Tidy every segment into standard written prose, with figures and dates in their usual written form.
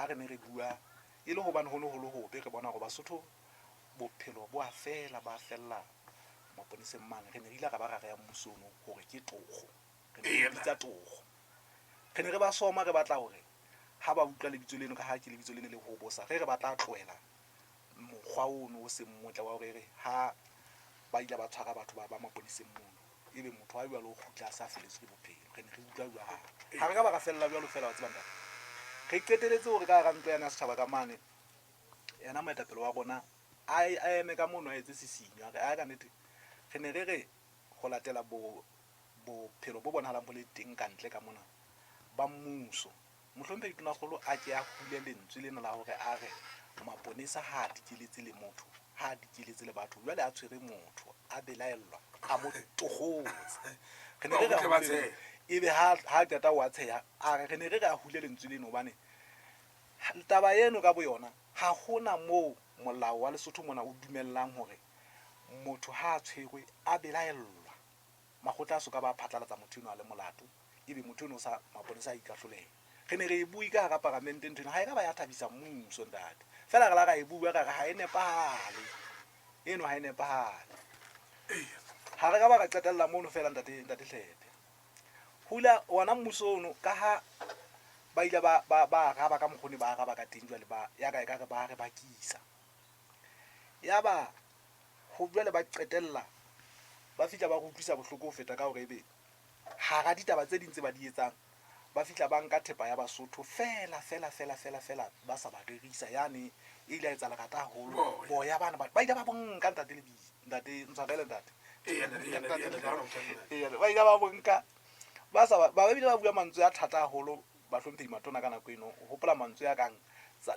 ha re ne re bua e le hobane ho ne ho le hobe, re bona hore Basotho bophelo bo a fela, ba fella maponeseng mane. Re ne re ile ra ba ra reha mmuso ono hore ke tokgo, re ne re bitsa tokgo. Re ne re ba soma, re batla hore ha ba utlwa lebitso leno, ka ha ke lebitso le ne le hobosa, re re ba tla tlohela mokgwa ono o seng motle wa hore re ha ba ile ba tshwara batho ba ba maponeseng mono, ebe motho wa jwalo o kgutla a sa feletswe ke bophelo. Re ne re utlwa jwalo. Ha re ka ba ra fella jwalo feela, wa tseba ntate, re qeteletse hore ka hara ntlo yana ya setjhaba ka mane, yena moetapele wa rona a a eme ka mono, a etse sisinyo, a re a ka nnete re ne re re ho latela bo bophelo bo bonahalang bo le teng kantle ka mona ba mmuso. Mohlomphehi Tonakgolo a ke a hule lentswe lena la hore a re maponesa ha a dikeletse le motho, ha a dikeletse le batho, jwale a tshwere motho a belaellwa, a mo tokgotse. Re ne re re a hule, ebe ha ha qeta o a tsheha, a re re ne re re a hule lentswe leno hobane taba eno ka boyona ha hona moo molao wa Lesotho mona o dumellang hore motho ha a tshwerwe a belaellwa, makgotla a soka ba phatlalatsa motho eno a le molato, ebe motho eno o sa maponesa a ikahlolela. Re ne re e bue ka hara paramente ntho ena, ha e ka ba ya thabisa mmuso ntate. Feela re la ra e bua ra re ha e nepahale, eno ha e nepahale. Ha re ka ba ra qetella mono feela ntate, ntate Hlephe. Hula ona mmuso ono ka ha ba ile ba ba ba araba ka mokgwa o ne ba araba ka teng, jwale ba ya ka ekare ba re bakisa. Yaba ho jwale ba qetella ba fihla ba re utlwisa bohloko ho feta ka hore ebe hara ditaba tse ding tse ba di etsang, ba fihla ba nka thepa ya Basotho feela feela feela feela feela ba sa ba rerisa. Yane e ile ya etsa lerata haholo. Boya bana ba ile ba bo nka ntate Lebitso, ntate ntshwarele ntate. Eya, ba ile ba bo nka ba sa ba bile ba bua mantswe a thata haholo bahlomphehi matona ka nako eno. O hopola mantswe a kang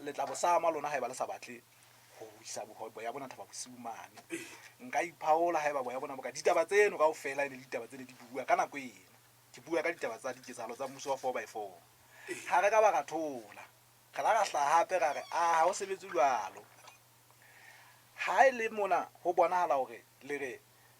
le tla bo sama lona haeba le sa batle ho isa boya bona Thaba Bosiu mane. Nka iphaola haeba boya bona bo ka ditaba tseno kaofela e ne le ditaba tse ne di bua ka nako eno. Ke bua ka ditaba tsa diketsahalo tsa mmuso wa four by four. Ha re ka ba ra thola, re la ra hlaha hape ra re a ha ho sebetse jwalo. Ha e le mona ho bonahala hore le re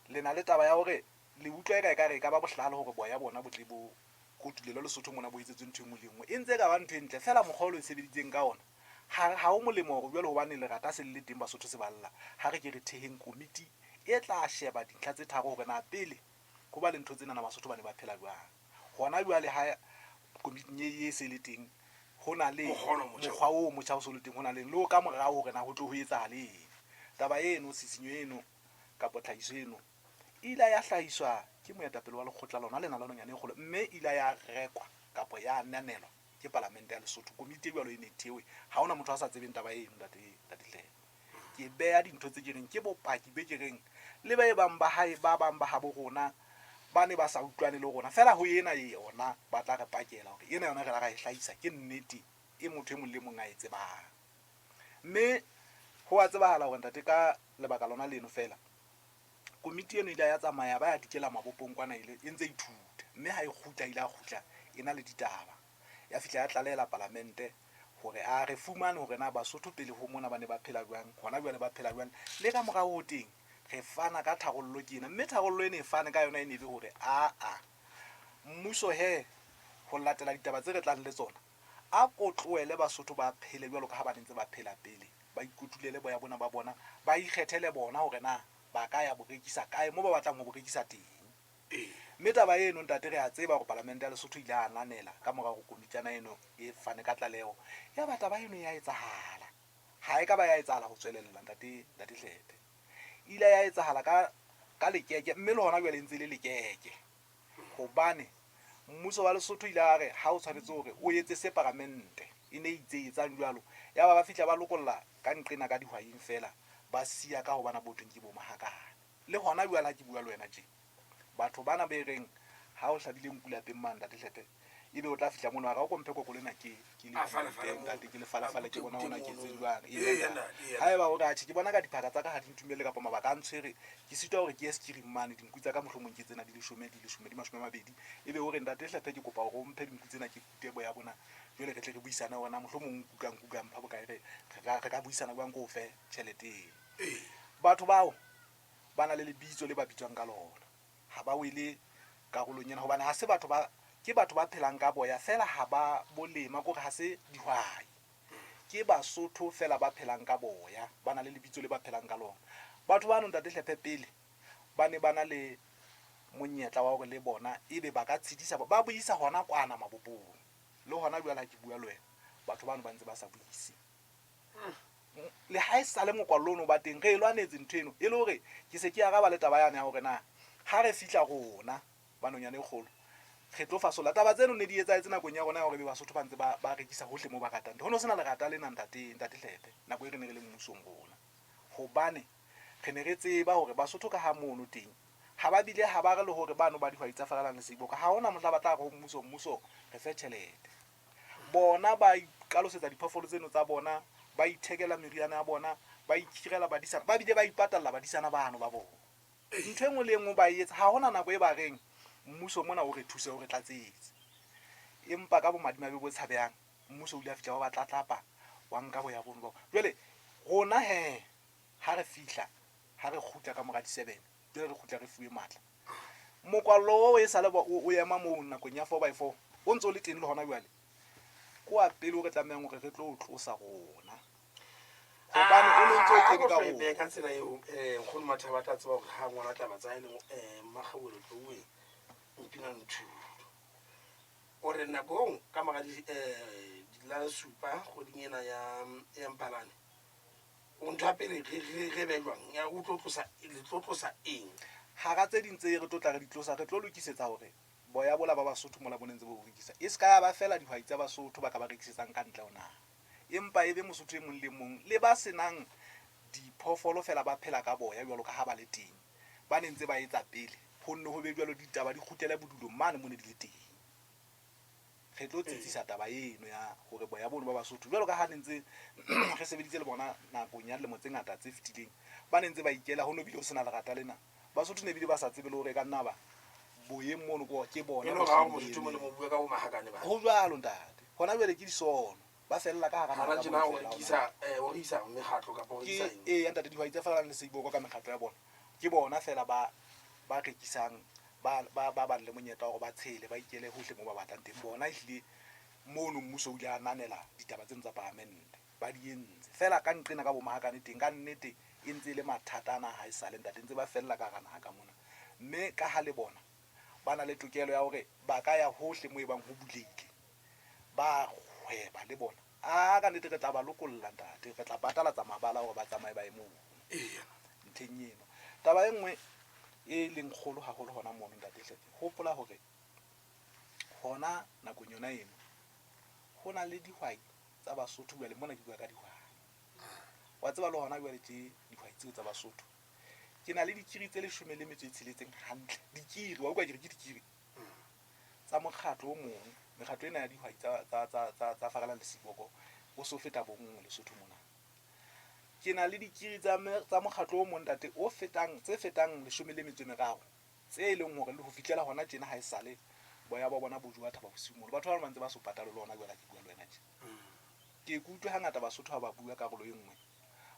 le na le taba ya hore le utlwa eka ekare e ka ba bohlale hore boya bona bo tle bo kotulelwe Lesotho mona bo etsetswe ntho e nngwe le e nngwe. E ntse e ka ba ntho e ntle feela mokgwa o le sebeditseng ka ona ha ha ho molemo hore jwale hobane lerata se le le teng Basotho se ba lla, ha re ke re theheng komiti e tla sheba dintlha tse tharo hore na pele ho ba le ntho tsena na Basotho ba ne ba phela jwang. Hona jwale ha komiting e e se le teng ho na le mokgwa o motjha o so le teng, ho na le le o ka morao hore na ho tlo ho etsahale eng. Taba eno, tshisinyo eno kapa tlhahiso eno e ile ya hlahiswa ke moetapele wa lekgotla lona lena la nonyane e kgolo, mme e ile ya rekwa kapa ya ananelwa ke palamente ya Lesotho. Komiti e jwalo e ne e thewe. Ha hona motho a sa tsebeng taba eno ntate, ntate Hlephe. Ke beha dintho tse ke reng ke bopaki be ke reng le ba e bang ba hae ba bang ba habo rona ba ne ba sa utlwane le rona feela ho ena yona ba tla re pakela hore ena yona re la ra e hlahisa ke nnete e motho e mong le mong a e tsebang. Mme ho a tsebahala hore ntate ka lebaka lona leno feela komiti eno ile ya tsamaya ba ya dikela mabopong kwana ile e ntse ithuta, mme ha e kgutla ile a kgutla e na le ditaba. Ya fihla ya tlalehela palamente hore a re fumane hore na Basotho pele ho mona ba ne ba phela jwang, hona jwale ba phela jwang, le ka morao ho teng re fana ka tharollo ke ena. Mme tharollo e ne e fane ka yona e ne e le hore aa mmuso he ho latela ditaba tse re tlang le tsona a ko tlohele Basotho ba phele jwalo ka ha ba ne ntse ba phela pele, ba ikotulele boya bona ba bona, ba ikgethele bona hore na ba ka ya bo rekisa kae moo ba batlang ho bo rekisa teng. Mme taba eno ntate re a tseba hore palamente ya Lesotho ile ya ananela ka mora hore komitjana eno e fane ka tlaleho. Yaba taba eno ya etsahala. Ha e ka ba ya etsahala ho tswelella ntate, ntate Hlephe. E ile ya etsahala ka, ka lekeke mme le hona jwale e ntse e le lekeke. Hobane mmuso wa Lesotho ile a re ha o tshwanetse hore o etse se paramente e ne e itse etsang jwalo. Yaba ba fihla ba lokolla ka nqena ka dihwaing feela, ba siya ka ho bana bo thweng ke bo mahakane. Le hona jwale ha ke bua le wena tje, batho bana be reng ha o hlabile nku lapeng mane ntate Hlephe, ebe o tla fihla mono a re, o ko mphe kokolo ena ke ke le kute ntate, ke le falafale ke bona hona ke etse jwang. Eya ntate. Haeba o re atjhe ke bona ka diphaka tsa ka ha di ntumelle kapa mabaka a ntshwere, ke sitwa hore ke ye skiring mane, dinku tsa ka mohlomong ke tsena di leshome, di leshome, di mashome a mabedi, ebe o re ntate Hlephe ke kopa hore o mphe dinku tsena ke kute boya bona, jwale re tle re buisane hore na mohlomong o nkuka nku ka mpha bokae, re re ka buisana jwang ke o fe tjhelete eno. Batho bao ba na le lebitso le ba bitswang ka lona. Ha ba wele karolong ena hobane ha se batho ba, ke batho ba phelang ka boya feela ha ba bo lema, ke hore ha se dihwai. Ke Basotho feela ba phelang ka boya, ba na le lebitso le ba phelang ka lona. Batho bano Ntate Hlephe pele ba ne ba na le monyetla wa hore le bona ebe ba ka tshedisa, ba buisa hona kwana mabopong. Le hona jwale ha ke bua le wena, batho bano ba ntse ba sa buise. Le ha e sale mokwallo ono ba teng, re e lwanetse ntho eno. E le hore ke se ke araba le taba yane ya hore na ha re fihla rona ba nonyane e kgolo, re tlo fasolla. Taba tseno ne di etsahetse nakong ya rona ya hore ebe Basotho ba ntse ba, ba rekisa hohle moo ba ratang teng. Ho ne ho sena lerata lena ntate, ntate Hlephe, nako e re ne re le mmusong rona. Hobane re ne re tseba hore Basotho ka ha mono teng, ha ba bile ha ba re le hore bano ba dihwai tsa Faralang le Seiboka, ha hona mohla ba tla re ho mmuso, mmuso re fe tjhelete. Bona ba ikalosetsa diphoofolo tseno tsa bona, ba ithekela meriana ya bona, ba ikhirela badisana, ba bile ba ipatalla badisana bano ba bona. Ntho e nngwe le e nngwe ba e etsa, ha hona nako e ba reng mmuso mona o re thuse, o re tlatsetse. Empa ka bomadimabe bo tshabehang, mmuso o ile wa fihla wa ba tlatlapa, wa nka boya bono ba. Jwale rona he, ha re fihla, ha re kgutla ka mora di-seven, jwale re kgutla re fuwe matla. Mokwallo oo e sale o ema moo nakong ya four by four, o ntse o le teng le hona jwale. Ke wa pele o re tlamehang hore re tlo o tlosa rona. Hobane o ne o ntse o kene ka rona. Ka tsela eo, Nkgono Mathaba a tla tseba hore ha ngola taba tsa hae le Mmakgauwelo Tlouwe Mpina Nthudu. O re nakong ka mora di la supa kgweding ena ya ya Mphalane, o ntho ya pele re re re be jwang? Ya o tlo tlosa le tlo tlosa eng? Hara tse ding tse re tlo tla re di tlosa, re tlo lokisetsa hore boya bola ba Basotho mola bo ne ntse bo rekisa, e se ka ya ba feela dihwai tsa Basotho ba ka ba rekisetsang ka ntle ho naha, empa e be Mosotho e mong le mong le ba se nang diphoofolo feela ba phela ka boya jwalo ka ha ba le teng, ba ne ntse ba etsa pele, ho nne ho be jwalo, ditaba di kgutlele bodulong mane mo ne di le teng. Re tlo tsitsisa taba eno ya hore boya bono ba Basotho jwalo ka ha ne ntse re sebeditse le bona nakong ya dilemo tse ngata tse fetileng, ba ne ntse ba ikela, ho no bile ho sena lerata lena. Basotho ne bile ba sa tsebe le hore e ka nna ba boyeng mono ke bona E le hore ha o Mosotho mo le mo bua ka bo mahakane ba. Ho jwalo ntate. Hona jwale ke disono. Ba fella ka hara naha ka Hana tjena mona o feela hona. rekisa o rekisa mekgatlo kapa o Ke rekisa eng? eya ntate, dihwai tse falang le Seiboko ka mekgatlo ya bona ke bona feela ba ba rekisang, ba ba ba bang le monyetla wa hore ba tshele ba ikele hohle moo ba batlang teng. Bona ehlile mono mmuso o ile a ananela ditaba tseno tsa palamente, ba di entse. Feela ka nqena ka bo Mahakane teng ka nnete e ntse e le mathata ana a haesale ntate, ntse ba fella ka hara naha ka mona. Mme ka ha le bona ba na le tokelo ya hore ba ka ya hohle moo e bang ho bulehile, ba hweba le bona. A ka nnete re tla ba lokolla ntate, re tla batalatsa mabala hore ba tsamaye ba ye mono ntlheng eno. Taba e nngwe e leng kgolo haholo hona mono ntate Hlepe, hopola hore hona nakong yona eno ho na le dihwai tsa Basotho jwale mona ke bua ka dihwai. Wa tseba le hona jwale tje dihwai tseo tsa Basotho, ke na le dikiri tse 16 hantle, dikiri wa utlwa ke re ke dikiri tsa mokgatlo o mong, mekgatlo ena ya dihwai tsa, tsa, tsa, tsa, tsa Faralang le Seboko o so feta bonngwe Lesotho mona. Ke na le dikiri tsa, tsa mokgatlo o mong ntate o fetang, tse fetang 13 tse e leng hore le ho fihlela hona tjena ha esale boya ba bona bo jowa Thaba Bosiu mono. Batho ba ba ntse ba so patalwe le hona jwale ha ke bua le wena tje. Ke ke utlwe hangata Basotho ha ba bua karolo e nngwe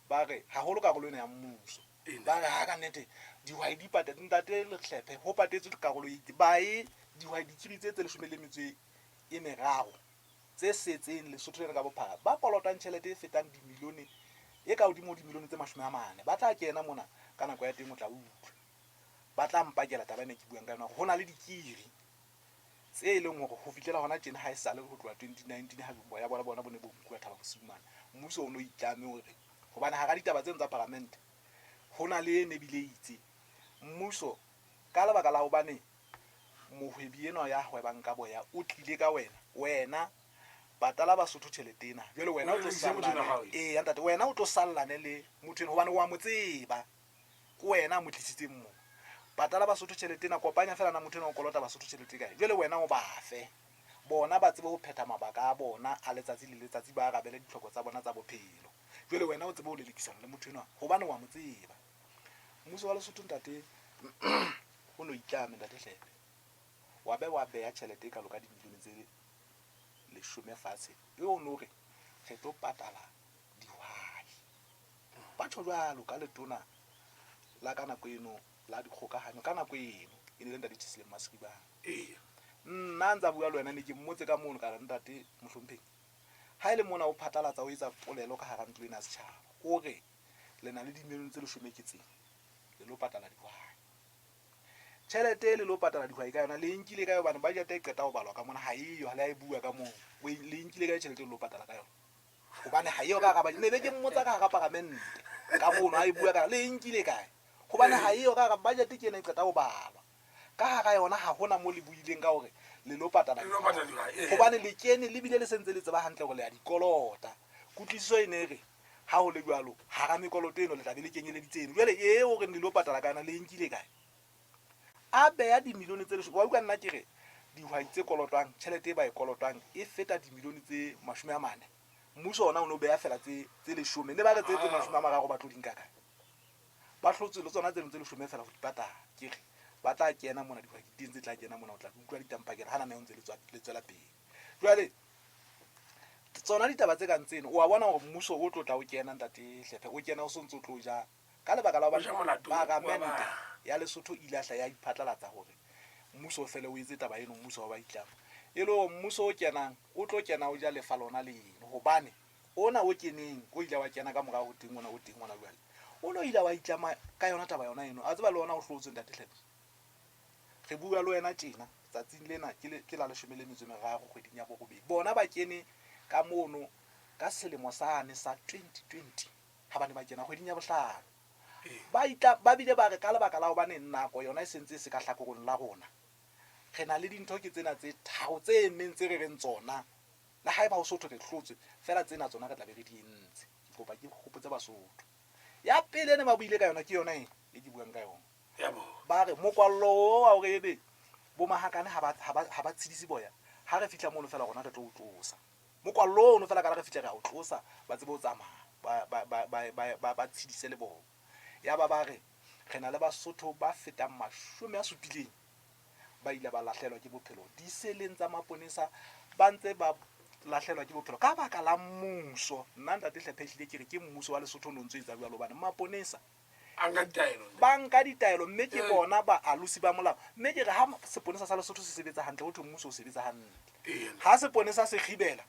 ba re haholo karolo ena ya mmuso, ba re ha ka nnete dihwai di patetse ntate Lehlephe, ho patetswe karolo e itseng, ba e dihwai dikiri tse tse 13 tse setseng Lesotho lena ka bophara ba kolotang tjhelete e fetang dimilione e ka hodimo ho dimilione tse 40 ba tla kena mona ka nako ya teng, o tla utlwa ba tla mpakela taba ena ke buang ka yona hore ho na le dikiri tse e leng hore ho fihlela hona tjena ha esale ho tloha 2019 ha boya bona bona bo ne bo nkuwa Thaba Bosiu mane, mmuso o no itlame hore hobane hara ditaba tseno tsa paramente ho na le e ne bile itse mmuso ka lebaka la hobane mohwebi enwa ya hwebang ka boya o tlile ka wena, wena patala Basotho tjhelete ena, jwale wena o tlo sallane, eya ntate, wena o tlo sallane le motho enwa hobane wa mo tseba, ke wena a mo tlisitseng mo. Patala Basotho tjhelete ena, kopanya feela na motho enwa o kolota Basotho tjhelete e kae, jwale wena o ba fe bona ba tsebe ho phetha mabaka a bona a letsatsi le letsatsi, ba arabele ditlhoko tsa bona tsa bophelo, jwale wena o tsebe ho lelekisana le motho enwa hobane wa mo tseba. Mmuso wa Lesotho ntate o no itlame ntate Hlepe, wa be wa beha tjhelete e kalo ka dimilione tse 10 fatshe e o no re re tlo patala dihwai. Ba tjho jwalo ka letona la ka nako eno la dikgokahanyo ka nako eno e ne le ntate Cheslin Masiribana. Nna ntsa bua le wena ne ke mmotse ka mono ka re ntate mohlomphehi, Ha e le mona o phatlalatsa o etsa polelo ka hara ntlo ena ya setjhaba, o re le na le dimilione tse leshome ke tsena le lo patala dihwai. Tjhelete e le lo patala dihwai ka yona le e nkile kae hobane budget e qeta ho balwa ka mona ha eyo ha le a e bua ka moo. O e le e nkile kae tjhelete e le lo patala ka yona? Hobane ha eyo ka hara budget. Ne be ke mmotsa ka hara paramente ka mono ha e bua ka le e nkile kae? Hobane ha eyo ka hara budget ke ena e qeta ho balwa. Ka hara yona ha hona mo le buileng ka hore le lo patala dihwai. Hobane le kene le bile le sentse le tseba hantle hore le a di kolota. Kutlwisiso e ne e re ha ho le jwalo hara mekoloto eno le tla be le kenyeleditse eno. Jwale e o reng le lo patala ka yona le e nkile kae? A beya dimilione tse leshome. Wa utlwa nna ke re dihwai tse kolotwang tjhelete e ba e kolotwang e feta dimilione tse 40. Mmuso ona o no beya fela tse 10. Ne ba re tse 30 ba tlo di nka kae? Ba hlotswe le tsona tseno tse leshome fela ho di patala. Ke re ba tla kena mona dihwai di teng tse tla kena mona o tla utlwa ditampakela ha naneho ntse le tswela pele. Jwale tsona ditaba tse kang tseno o a bona hore mmuso o tlo tla o kena ntate Hlephe o kena o so ntso tlo ja ka lebaka la hobane paramente ya Lesotho e ile ya hla ya iphatlalatsa hore mmuso o fele o etse taba eno mmuso wa ba itlama e le hore mmuso o kenang o tlo kena o ja lefa lona leno hobane ona o keneng o ile wa kena ka morao ho teng ona o teng ona jwale o no ile wa itlama ka yona taba yona eno a tseba le ona o hlotswe ntate Hlephe. Re bua le wena tjena, tsatsing lena ke le, ke la leshome le metso e meraro kgweding ya borobedi. Bona ba kene ka mono ka selemo sane sa 2020, ha ba ne ba kena kgweding ya bohlano. Ba itla, ba bile ba re ka lebaka la hobane nako yona e sentse e se ka hlakorong la rona, re na le dintho ke tsena tse tharo tse emeng tse re reng tsona, le haeba ho so thwe re hlotswe, feela tsena tsona re tla be re di entse. Ke kopa ke hopotse Basotho. Ya pele e ne ba buile ka yona ke yona e, e ke buang ka yona. Ba re, Mokwallo oo wa hore ebe bo-Mahakane ha ba, ha ba, ha ba tshedise boya, ha re fihla mono feela rona re tlo o tlosa. Mokwallo ono feela ka la re fihla re a o tlosa, ba tsebe ho tsamaya, ba, ba, ba, ba, ba, ba, ba tshedise le bona. Yaba ba re, Re na le Basotho ba fetang 70 ba ile ba lahlelwa ke bophelo diseleng tsa maponesa, ba ntse ba lahlelwa ke bophelo ka baka la mmuso. Nna Ntate Hlephe ehlile ke re ke mmuso wa Lesotho o no ntso etsa jwalo hobane maponesa A nka ditaelo. Ba nka ditaelo mme ke bona baalosi ba molao. Mme ke re ha seponesa sa Lesotho se sebetsa hantle, ho thwe mmuso o sebetsa hantle. Ha seponesa se kgibela,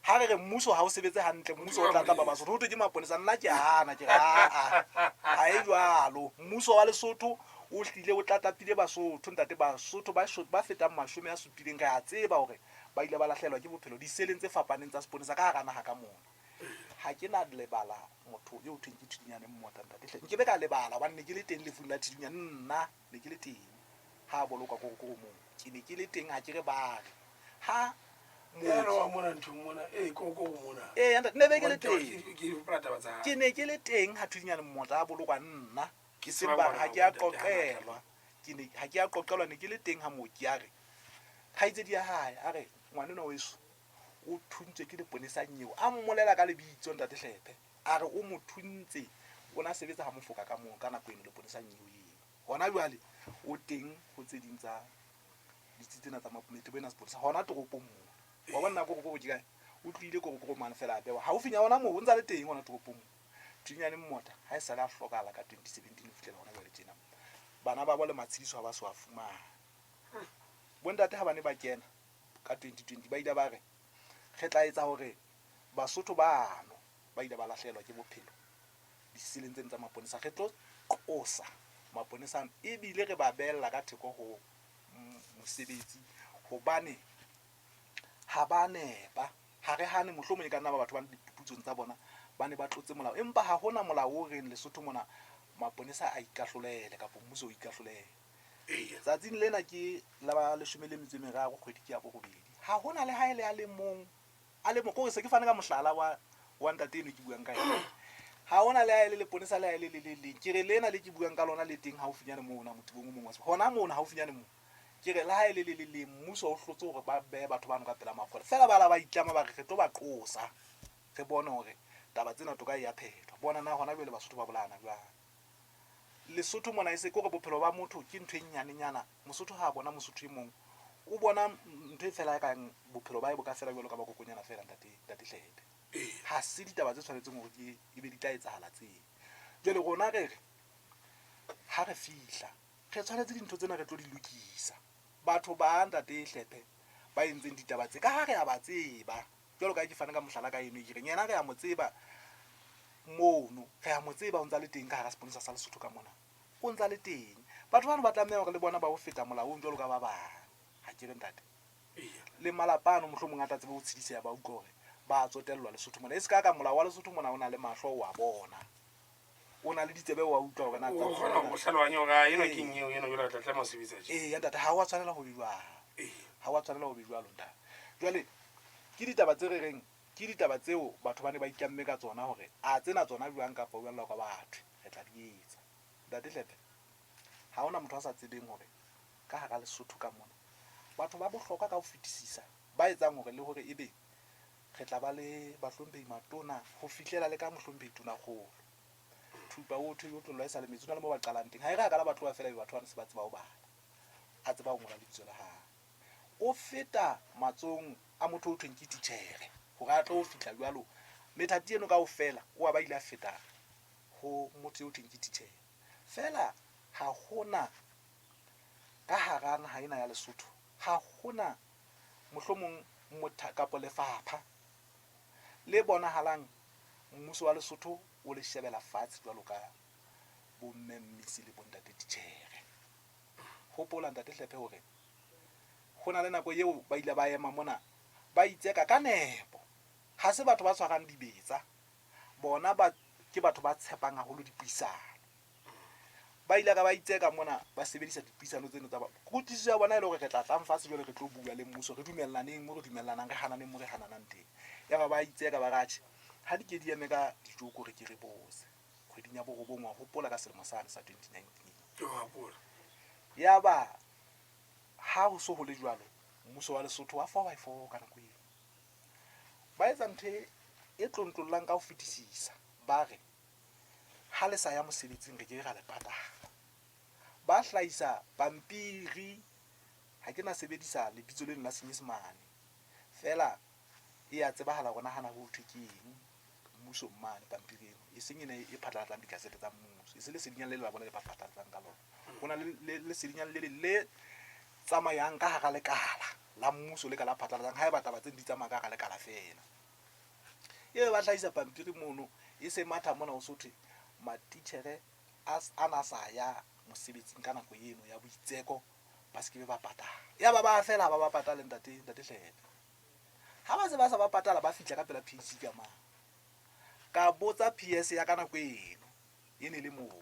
ha re re mmuso ha o sebetse hantle, mmuso o tlatlapa Basotho, ho thwe ke maponesa. Nna ke hana, ke re aa, ha e jwalo. Mmuso wa Lesotho o hlile o tlatlapile Basotho, ntate. Basotho ba ba fetang 70 re a tseba hore ba ile ba lahlehelwa ke bophelo diseleng tse fapaneng tsa seponesa ka hara naha ka mona. Ha ke na lebala motho eo thweng ke Thidinyane Mmota ntate hle. Nkebe ka lebala hobane ne ke le teng lefung la Thidinyane nna ne ke le teng ha a bolokwa korokoro moo. Ke ne ke le teng ha ke re ba re ha Ena wa mona nthong mona, ee korokoro mona. Ee ntate ne be ke le teng. Ke hopola taba tsa hae. Ke ne ke le teng ha Thidinyane Mmota a bolokwa nna. Ke seng ba re ha ke a qoqelwa. Ke ne ha ke a qoqelwa ne ke le teng ha mooki a re kgaitsedi ya hae a re ngwanenwa weso o thuntswe ke leponesa nyeo. A mmolela ka lebitso Ntate Hlephe. A re o mo thuntse, o na sebetsa ha mofoka ka moo ka nako eno leponesa nyeo eo. Hona jwale o teng ho tse ding tsa ditsi tsena tsa metebo ena seponesa hona toropong moo. Wa bona na korokoro ke kae? O tlohile korokoro mane fela a bewa haufinya hona moo, o ntsa le teng hona toropong moo. Thinyane Mmota ha e sale a hlokahala ka 2017 ho fihlela hona jwale tjena. Bana babo le matshediso ha ba so a fumane. Bontate ha ba ne ba kena ka 2020 ba ile ba re re tla etsa hore Basotho bano ba ile ba lahlehelwa ke bophelo diseleng tseno tsa maponesa, re tlo qosa maponesa ano ebile re ba behella ka theko ho mosebetsi hobane ha ba nepa. Ha re hane mohlomong e ka nna ba batho ba dipuputsong tsa bona ba ne ba tlotse molao, empa ha hona molao o reng Lesotho mona maponesa a ikahlolele kapa mmuso o ikahlolele. Tsatsing lena ke la ba leshome le metso e meraro kgwedi ke ya borobedi. Ha hona le ha e le a le mong, a le mong, kore se ke fane ka mohlala wa, wa ntate eno ke buang ka yena. Ha hona le ha e le leponesa le ha e le le le leng. Ke re lena le ke buang ka lona le teng haufinyane mona motebong o mong wa hona mona haufinyane moo. Ke re le ha e le le le leng mmuso o hlotse hore ba behe batho bano ka pela makgotla. Feela ba la ba itlama ba re re tlo ba qosa, re bone hore taba tsena toka e ya phethwa. Bona na hona jwale Basotho ba bolayana jwang. Lesotho mona e se ke hore bophelo ba motho ke ntho e nyanenyana. Mosotho ha a bona Mosotho e mong, o bona ntho e fela e kang bophelo ba hae bo ka fela jwalo ka ba kokonyana fela ntate, ntate Hlephe. Ha se ditaba tse tshwanetseng hore ke e be di tla etsahala tseo. Jwale rona re re ha re fihla re tshwanetse dintho tsena re tlo di lokisa. Batho ba ntate Hlephe ba entseng ditaba tse, ka ha re a ba tseba. Jwalo ka ha ke fane ka mohlala ka eno e ke reng yena re a mo tseba mono, re a mo tseba o ntsa le teng ka hara seponesa sa Lesotho ka mona. O ntsa le teng. Batho bano ba tlameha hore le bona ba ho feta molaong jwalo ka ba bang. Ha ke re ntate? Le malapa ano mohlomong a tla tsebe ho tshediseha ba utlwa hore ba a tsotellwa Lesotho mona. E se ka ka molao wa Lesotho mona o na le mahlo o a bona. O na le ditsebe o a utlwa hore na O kgona ho hlalohanya hore a eno keng eo eno jwale re tla tlameha ho sebetsa tje. Eya ntate, ha wa tshwanela ho be jwalo. Ha wa tshwanela ho be jwalo ntate. Jwale ke ditaba tse re reng ke ditaba tseo batho ba ne ba itlamme ka tsona hore a tsena tsona jwang kapa jwang ka batho re tla di etsa. Ntate Hlepe, ha hona motho a sa tsebeng hore ka hara Lesotho ka mona batho ba bohlokwa ka ho fetisisa ba etsang hore le hore ebe re tla ba le bahlomphehi matona ho fihlela le ka mohlomphehi tonakgolo. Thupa o thwe e otlollwa e sa le metsi, ho na le moo ba qalang teng. Ha e re ha ka la ba tloha feela ebe batho bano se ba tseba ho bala, a tseba ho ngola lebitso la hae. O feta matsohong a motho o thweng ke titjhere hore a tlo fihla jwalo. Methati eno kaofela o a ba ile a feta ho motho eo thweng ke titjhere. Feela ha hona ka hara naha ena ya Lesotho, ha hona mohlomong motha kapa lefapha le bonahalang mmuso wa Lesotho o le shebela fatshe jwalo ka bomme mmisi le bontate titjhere. Hopola ntate Hlephe hore ho na le nako eo ba ile ba ema mona ba itseka ka nepo. Ha se batho ba tshwarang dibetsa, bona ba ke batho ba tshepang haholo dipuisano. Ba ile ka ba itseka mona ba sebedisa dipuisano tseno tsa ba kutlwisiso ya bona e le hore re tla tlang fatshe jwale re tlo bua le mmuso, re dumellaneng mo re dumellanang, re hananeng mo re hananang teng. Yaba ba itseka ba re atjhe ha di ke di eme ka dijoko re ke re bose kgweding ya borobong wa hopola ka selemo sane sa 2019. Ke hopola. Yaba ha ho so ho le jwalo, mmuso wa Lesotho wa 4 by 4 ka nako eo. Ba etsa ntho e tlontlollang ka ho fetisisa, ba re ha le sa ya mosebetsing re ke ke ra le patala. Ba hlahisa pampiri, ha ke na sebedisa lebitso leno la Senyesemane, feela e ya tsebahala hore na hana ho thwe ke eng mmusong mane pampiri eno, e seng ena e phatlalatsang dikasete tsa mmuso, e se lesedinyana le le la bona le ba phatlalatsang ka lona. Ho na le lesedinyana le leng le tsamayang ka hara lekala la mmuso le ka la phatlalatsang haeba taba tseno di tsamaya ka hara lekala feela. Ebe ba hlahisa pampiri mono e se matha mona ho so thwe matitjhere a na sa ya mosebetsing ka nako eno ya boitseko ba se ke be ba patala. Yaba ba fela ha ba ba patale ntate ntate Hlepe. Ha ba se ba sa ba patala ba fihla ka pela PAC ka mane. Ka botsa PS ya ka nako eno e ne le mono.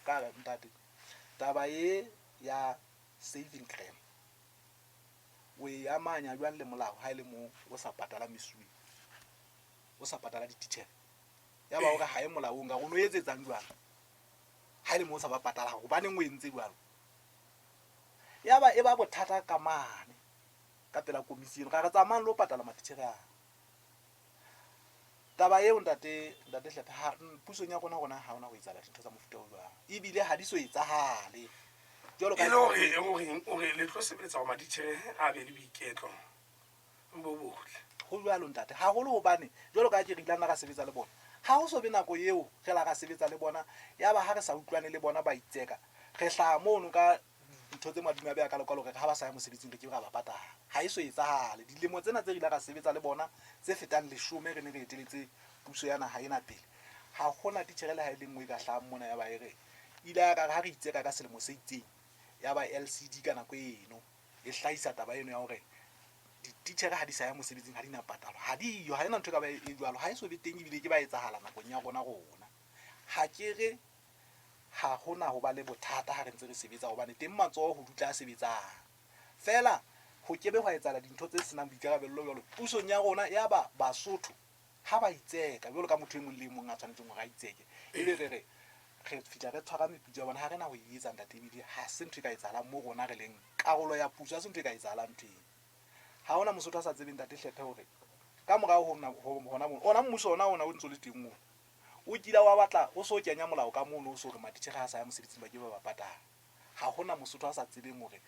Ka re ntate taba e ya saving crime o e amanya jwang le molao ha e le moo o sa patala mesuwe, o sa patala dititjhere? Ya ba hore ha e molaong ka gore o no etsetsang jwang ha e le moo o sa ba patala, hobaneng o entse jwalo? Ya ba e ba bothata ka mane ka pela komisi eno, ra re tsamayang lo patala matitjhere ana. Taba eo ntate ntate Hlephe ha pusong ya rona rona ha hona ho etsahala dintho tsa mofuta o jwalo, ebile ha di so etsahale jwalo ka E le hore e horeng o re le tlo sebeletsa hore matitjhere a be le boiketlo bo botle. Ho jwalo ntate, haholo hobane jwalo ka ha ke re ile nna ra sebetsa le bona, ha ho so be nako eo re la ra sebetsa le bona yaba ha re sa utlwane le bona ba itseka, re hlaha mono ka ntho tse madimabe a kalo kalo re ha ba sa ya mosebetsing re ke ra ba patala. Ha e so etsahale. Dilemo tsena tse re ile ra sebetsa le bona tse fetang leshome re ne re eteletse puso ya naha ena pele, ha hona titjhere le ha e le nngwe e ka hlahang mona ya ba e re ile ya ka re ha re itseka ka selemo se itseng ya ba LCD ka nako eno e hlahisa taba eno ya hore dititjhere ha di sa ya mosebetsing ha di na patalwa. Ha di yo, ha ena ntho e ka ba e jwalo, ha e so be teng ebile ke ba etsahala nakong ya rona rona. Ha ke re ha hona ho ba le bothata ha re ntse re sebetsa hobane teng matsoho ho dutla a sebetsang. Feela ho ke be hwa etsahala dintho tse senang boikarabello jwalo pusong ya rona ya ba Basotho ha ba itseka jwalo ka motho e mong le e mong a tshwanetseng hore a itseke, ebe re re re fihla re tshwara meputso ya bona. Ha re na ho e etsa ntate, ebile ha se ntho e ka etsahalang mo rona re leng karolo ya puso, ha se ntho e ka etsahalang ntho eo. Ha hona Mosotho a sa tsebeng ntate Hlephe hore ka morao ho hona mono ona mmuso ona ona o ntso le teng ono o kila wa batla o so kenya molao ka mono o so re matitjhere ha sa ya mosebetsing ba ke ba ba patala. Ha hona Mosotho a sa tsebeng hore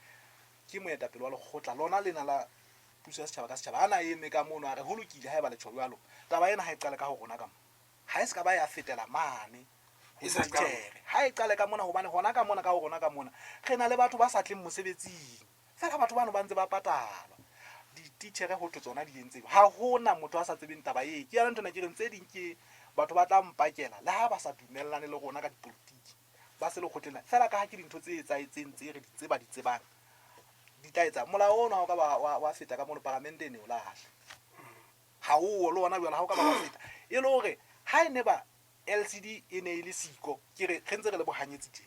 ke moetapele wa lekgotla lona lena la puso ya setjhaba ka setjhaba a na eme ka mono a re ho lokile haeba le tjho jwalo, taba ena ha e qale ka ho rona ka mo, ha e se ka ba ya fetela mane ho E sa qala. dititjhere, ha e qale ka mona hobane hona ka mona ka ho rona ka mona re na le batho ba sa tleng mosebetsing, feela batho bano ba ntse ba patalwa. Dititjhere ho thwe tsona di entse. Ha hona motho a sa tsebeng taba e. Ke yona nthwena ke reng tse ding ke batho ba tla mpakela le ha ba sa dumellane le rona ka dipolotiki. Ba se lekgotleng la feela ka ha ke dintho tse etsahetseng tse re di tseba di tsebang. Di tla etsa molao ono ha o ka ba wa feta ka mono paramente e ne o lahle. Ha o le ona jwale ha o ka ba wa feta. E le hore ha e ne ba LCD e ne e le siko ke re re ntse re le bohanyetsi tje.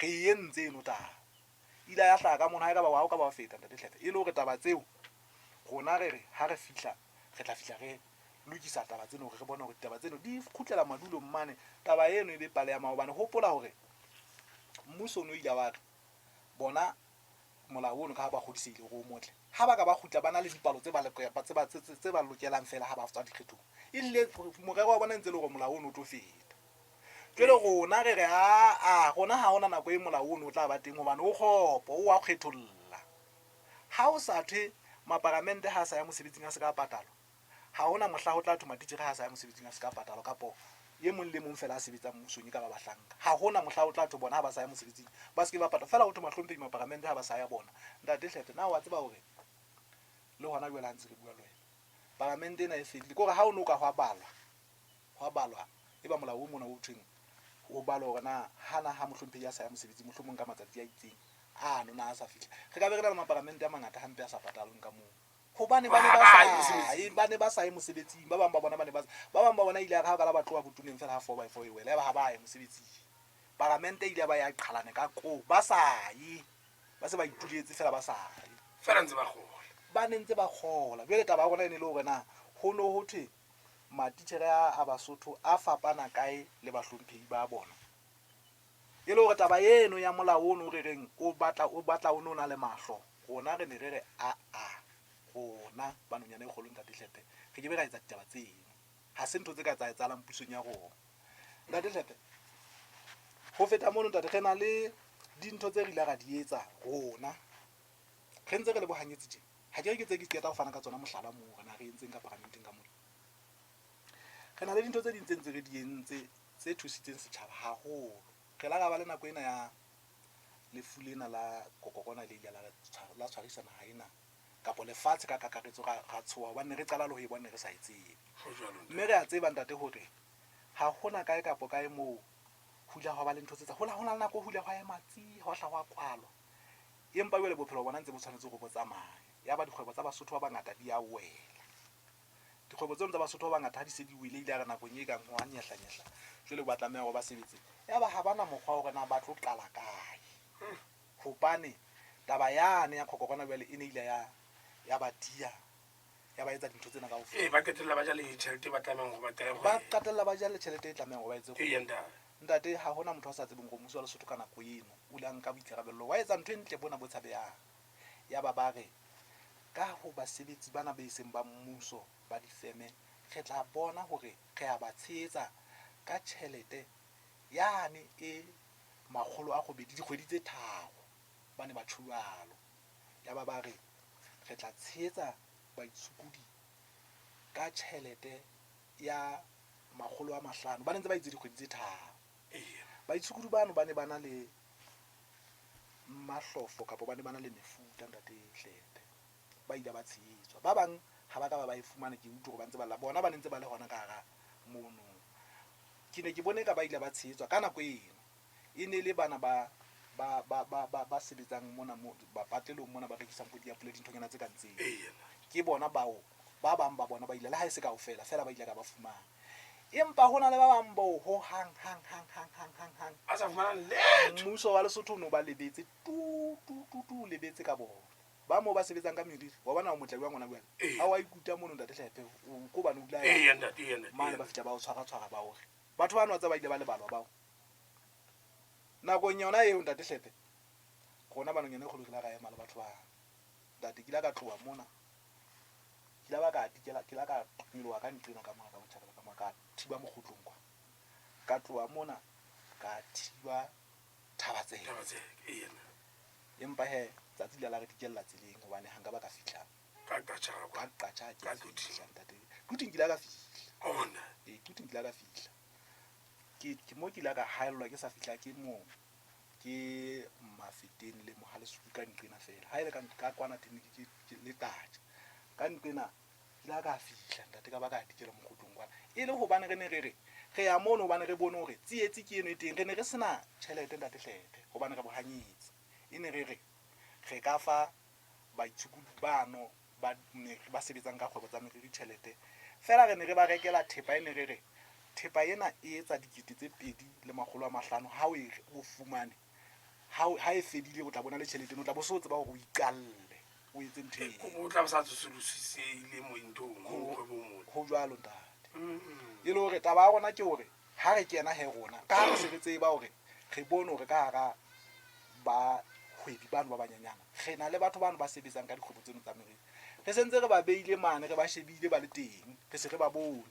Re e entse eno taba. Ile ya hlaha ka mono ha e ka ba ha o ka ba wa feta ntate Hlefe. E le hore taba tseo rona re re ha re fihla re tla fihla re lokisa taba tseno hore re bone hore ditaba tseno di kgutlela madulong mane. Taba eno e be pale ya maobane. Hopola hore mmuso o no ile wa re bona molao ono ka ha ba kgodisehile hore o motle. Ha ba ka ba kgutla ba na le dipalo tse ba tse ba lokelang feela ha ba tswa dikgethong. Ehlile morero wa bona e ntse e le hore molao ono o tlo feta. Jwale rona re re aa rona ha hona nako e molao ono o tla ba teng hobane o kgopo, o wa kgetholla. Ha o sa thwe maparamente ha a sa ya mosebetsing a se ka patalwa, ha hona mohla ho tla thwe matitjhere ha a sa ya mosebetsing a se ka patalwa kapo e mong le mong feela a sebetsang mmusong e ka ba bahlanka. Ha hona mohla ho tla thwe bona ha ba sa ya mosebetsing ba se ke ba patalwa. Feela ho thwe mahlomphehi maparamente ha ba sa ya bona. Ntate Hlepe, na wa tseba hore le hona jwale ha ntse re bua le wena paramente ena e fedile? Ke hore ha o no ka hwa balwa, hwa balwa eba molao o mona o thweng o balwa hore na hana ha mohlomphehi a sa ya mosebetsing mohlomong ka matsatsi a itseng ano na a sa fihla. Re ka be re na le maparamente a mangata hampe a sa patalweng ka moo. Hobane ba ne ba sa ye, ba ne ba sa ye mosebetsing. Ba bang ba bona ba ne ba ba bang ba bona ile ya re ha ba la ba tloha botuneng feela ha 4 by 4 e wela, yaba ha ba ye mosebetsing. Paramente e ile ya ba ya qhalane ka koo, ba sa ye. Ba se ba ituletse feela ba sa ye. Feela ntse ba kgola. Ba ne ntse ba kgola. Jwale taba ya rona e ne e le hore na ho no ho thwe matitjhere a a Basotho a fapana kae le bahlomphehi ba bona. E le hore taba eno ya molao ono o re reng o batla o batla o no na le mahlo, rona re ne re re aa rona ba nonyana e kgolo ntate Hlepe re ke be ra etsa ditaba tseno. Ha se ntho tse ka tsa etsahalang pusong ya rona. Ntate Hlepe, ho feta mono ntate re na le dintho tse re ile ra di etsa rona re ntse re le bohanyetsi tje. Ha ke re ke tse ke qeta ho fana ka tsona mohlala moo hore na re entseng ka paramenteng ka mona. Re na le dintho tse ding tse ntse re di entse tse thusitseng setjhaba haholo. Re la ra ba le nako ena ya lefu lena la kokokona le ile la tshwarisa naha ena kapa lefatshe ka kakaretso ra ra tshoha hobane re qala le ho e bona ne re sa e tsebe. Ho jwalo ntate. Mme re a tseba ntate hore ha hona kae kapa kae moo ho ile hwa ba le ntho tse tsa hola hona le nako ho ile hwa ema tsi hwa hla hwa kwalwa. Empa jwale bophelo bona ntse bo tshwanetse hore bo tsamaye. Yaba dikgwebo tsa Basotho ba bangata di a wela. Dikgwebo tseno tsa Basotho ba bangata ha di se di wele ile ya re nakong e kang hwa nyehla-nyehla jwale ba tlameha hore ba sebetse. Yaba ha ba na mokgwa wa hore na ba tlo qala kae. Hobane taba yane ya khokorona jwale e ne ile ya ya ba tiya ya ba etsa dintho tsena kaofela. Ee, ba qetella ba ja le tjhelete e ba tlamehang hore ba qale Ba kgwebo. qetella ba ja le tjhelete e tlamehang hore ba etse Eya kgwebo. ntate. Ntate, ha hona motho a sa tsebeng hore mmuso wa Lesotho ka nako eno o ile a nka boikarabello wa etsa ntho e ntle bona bo tshabehang. Yaba ba re ka ho basebetsi bana be seng ba mmuso ba difeme re tla bona hore re a ba tshehetsa ka tjhelete yane e 800 dikgwedi tse tharo. Ba ne ba tjho jwalo. Yaba ba re re tla tshehetsa baitshokodi ka tjhelete ya 500. Ba ne ntse ba itse dikgwedi tse tharo. Eya. Baitshokodi bano ba ne ba na le mahlofo kapa ba ne ba na le mefuta ntate Hlepe. Ba ile ba tshehetswa. Ba bang ha ba ka ba ba e fumana ke utlwe hore ba ntse ba lla. Bona ba ne ntse ba le hona ka hara mono. Ke ne ke bone ka ba ile ba tshehetswa ka nako eno. E ne le bana ba ba ba ba ba ba sebetsang mona mo bapatlelong mona ba rekisang bo diapole dinthonyana tse kang tseo. Eya. Ke bona bao ba bang ba bona ba ile le ha e se kaofela feela ba ile ka ba fumana. Empa hona le ba bang bao ho hang hang hang hang hang hang hang. Ba sa fumanang letho. Mmuso wa Lesotho o no ba lebetse tu tu tu tu o lebetse ka bona. Ba moo ba sebetsang ka meriri wa bona o motle jwang hona jwale. Ee. Ha wa ikuta mono ntate Hlepe o ko bane o dula Eya ntate, eya ntate. mane ba fihla ba o tshwara tshwara ba o re. Batho bano wa tseba ba ile ba lebalwa bao. Nakong yona eo ntate Hlepe rona ba nonyana e kgolo re ile ra ema le batho ba. Ntate ke ile ka tloha mona. Ke ile ba ka dikela ke ile ka nyoloha ka nqena ka mona ka botjhabela ka mona ka thiba mokgotlong kwa. Ka tloha mona ka thiba Thaba-Tseka. Thaba-Tseka, eya ntate. Empa he tsatsi le la re dikella tseleng hobane ha nka ba ka fihla Ka Qacha ka kwa. ka Qacha ha ke Ka a Quthing. fihla ntate. Quthing ke ile ka fihla. Oh ntate. Ee, Quthing ke ile ka fihla. Ke ke mo ke ile ka haellwa ke sa fihla ke mo ke Mafeteng le Mohalesuku ka nqena feela. Ha ele ka ka kwana teng ke le Qacha. Ka nqena ke la ka fihla ntate ka ba ka dikela mokgotlong kwana. E le hobane re ne re re re ya mono hobane re bone hore tsietsi ke eno e teng. Re ne re sena tjhelete ntate Hlephe hobane re bohanyetsi. E ne re re re ka fa baitshokodi bano ba ne ba sebetsang ka kgwebo tsa meriri tjhelete. Feela re ne re ba rekela thepa e ne re re thepa ena e etsa 2500 ha o e o fumane. Ha e fedile o tla bona le tjhelete eno, o tla bo so tseba hore o iqalle o etse ntho eo. O tla bo sa tsosolosisehile mo nthong, mo kgwebong mona. Ho jwalo ntate. E le hore taba ya rona ke hore ha re kena he rona, ka ha re se re tseba hore re bone hore ka hara bahwebi bano ba banyenyana re na le batho bano ba sebetsang ka dikgwebo tseno tsa meriri. Re sentse re ba beile mane, re ba shebile ba le teng, re se re ba bone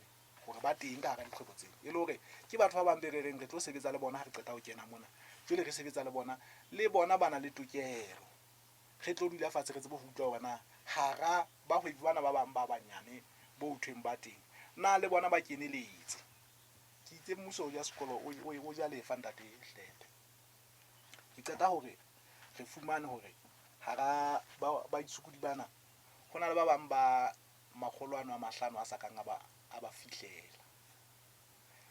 hore ba teng ka hara dikgwebo tseno. E le hore ke batho ba bang be re reng re tlo sebetsa le bona ha re qeta ho kena mona. Jwale re sebetsa le bona, le bona ba na le tokelo. Re tlo dula fatshe re tsebe ho utlwa hore na hara bahwebi bana ba bang ba banyane bo thweng ba teng, na le bona ba keneletse. Ke itse mmuso o ja sekolo, o ja lefa ntate Hlephe. Ke qeta hore re fumane hore hara baitshokodi bana ho na le ba bang ba 500 a sa kang a ba fihlela.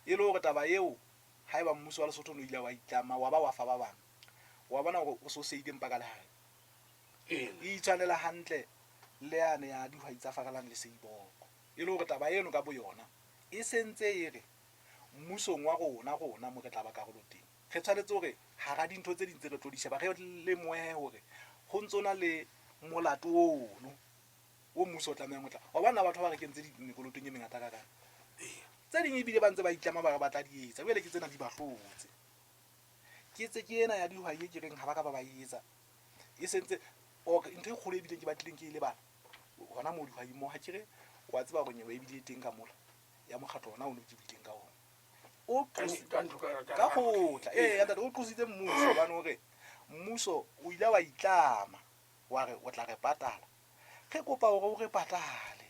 E le hore taba eo haeba mmuso wa Lesotho o no ile wa itlama wa ba wa fa ba bang, wa bona hore o so seile mpa ka lehare. E itshwanela hantle le yane ya dihwai tsa Farelang le Seiboko. E le hore taba eno ka boyona e sentse e re mmusong wa rona rona mo re tla ba karolo teng, re tshwanetse hore hara dintho tse ding tse re tlo di sheba re lemohe hore ho ntso na le molato ono o mmuso o tlamehang ho tla. Wa bona batho ba re kentse mekolotong e mengata ka kang. Tse ding ebile ba ntse ba itlama ba re ba tla di etsa. Jwale ke tsena di ba hlotse. Ke tse ke ena ya dihwai e ke reng ha ba ka ba ba etsa. E sentse or ntho e kgolo e bileng ke batlileng ke e lebala hona moo dihwai mo ha ke re wa tseba hore nyewe ebile e teng ka mola ya mokgatlo ona o no ke buileng ka ona. O ka kgotla. Ee, ntate o qositse mmuso hobane hore mmuso o ile wa itlama wa re o tla re patala. Re kopa hore o re patale.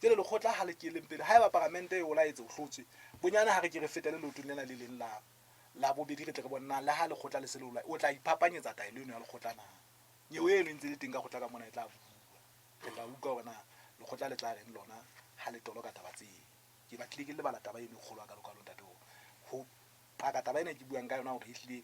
Jwale lekgotla ha le keleng pele haeba paramente e o laetse o hlotswe, bonyane ha re ke re fetele leotong lena le leng la la bobedi re tle re bone na le ha lekgotla le se le o o tla iphapanyetsa taelo eno ya lekgotla na. Nyewe eno e ntse le teng ka kgotla ka mona e tla bua. Re tla utlwa hore na lekgotla le tla reng lona ha le toloka taba tseo. Ke batlile ke lebala taba eno e kgolo hakalo-kalo ntate ho paka taba ena e ke buang ka yona hore ehlile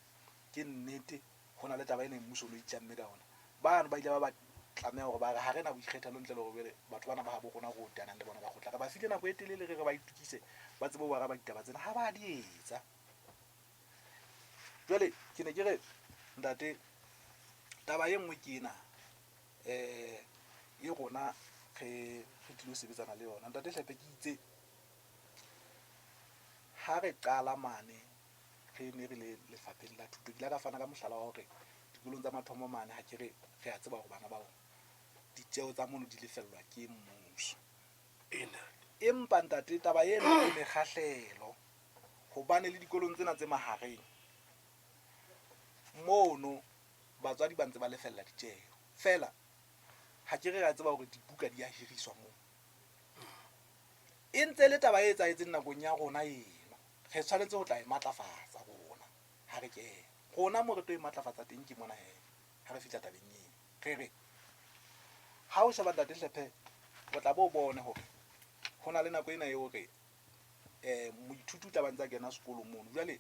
ke nnete ho na le taba ena e mmuso o no itlamme ka yona. Bano ba ile ba ba tlameha hore ba re ha re na boikgethelo ntle le hore jwale batho bana ba habo rona re otanang le bona ka kgotla. Re ba file nako e telele re re ba itokise ba tsebe ho araba ditaba tsena, ha ba di etsa. Jwale ke ne ke re ntate taba e nngwe ke ena e rona re tlilo sebetsana le yona. Ntate Hlephe ke itse ha re qala mane re ne re le lefapheng la thuto, ke ile ka fana ka mohlala wa hore dikolong tsa mathomo mane ha ke re re a tseba hore bana bao ditjeo tsa mono di lefellwa ke mmuso. Empa ntate taba eno e mekgahlelo hobane le dikolong tsena tse mahareng mono batswadi ba ntse ba lefella ditjeo. Feela ha ke re re a tseba hore dibuka di a hiriswa moo. E ntse le taba e etsahetseng nakong ya rona eno. Re tshwanetse ho tla e matlafatsa rona ha re kena. Rona mo re tlo e matlafatsa teng ke mona he ha re fihla tabeng eno. Re re ha o sheba ntate Hlephe o tla bo bone hore ho na le nako ena eo re moithuti o tla ba ntse a kena sekolo mono. Jwale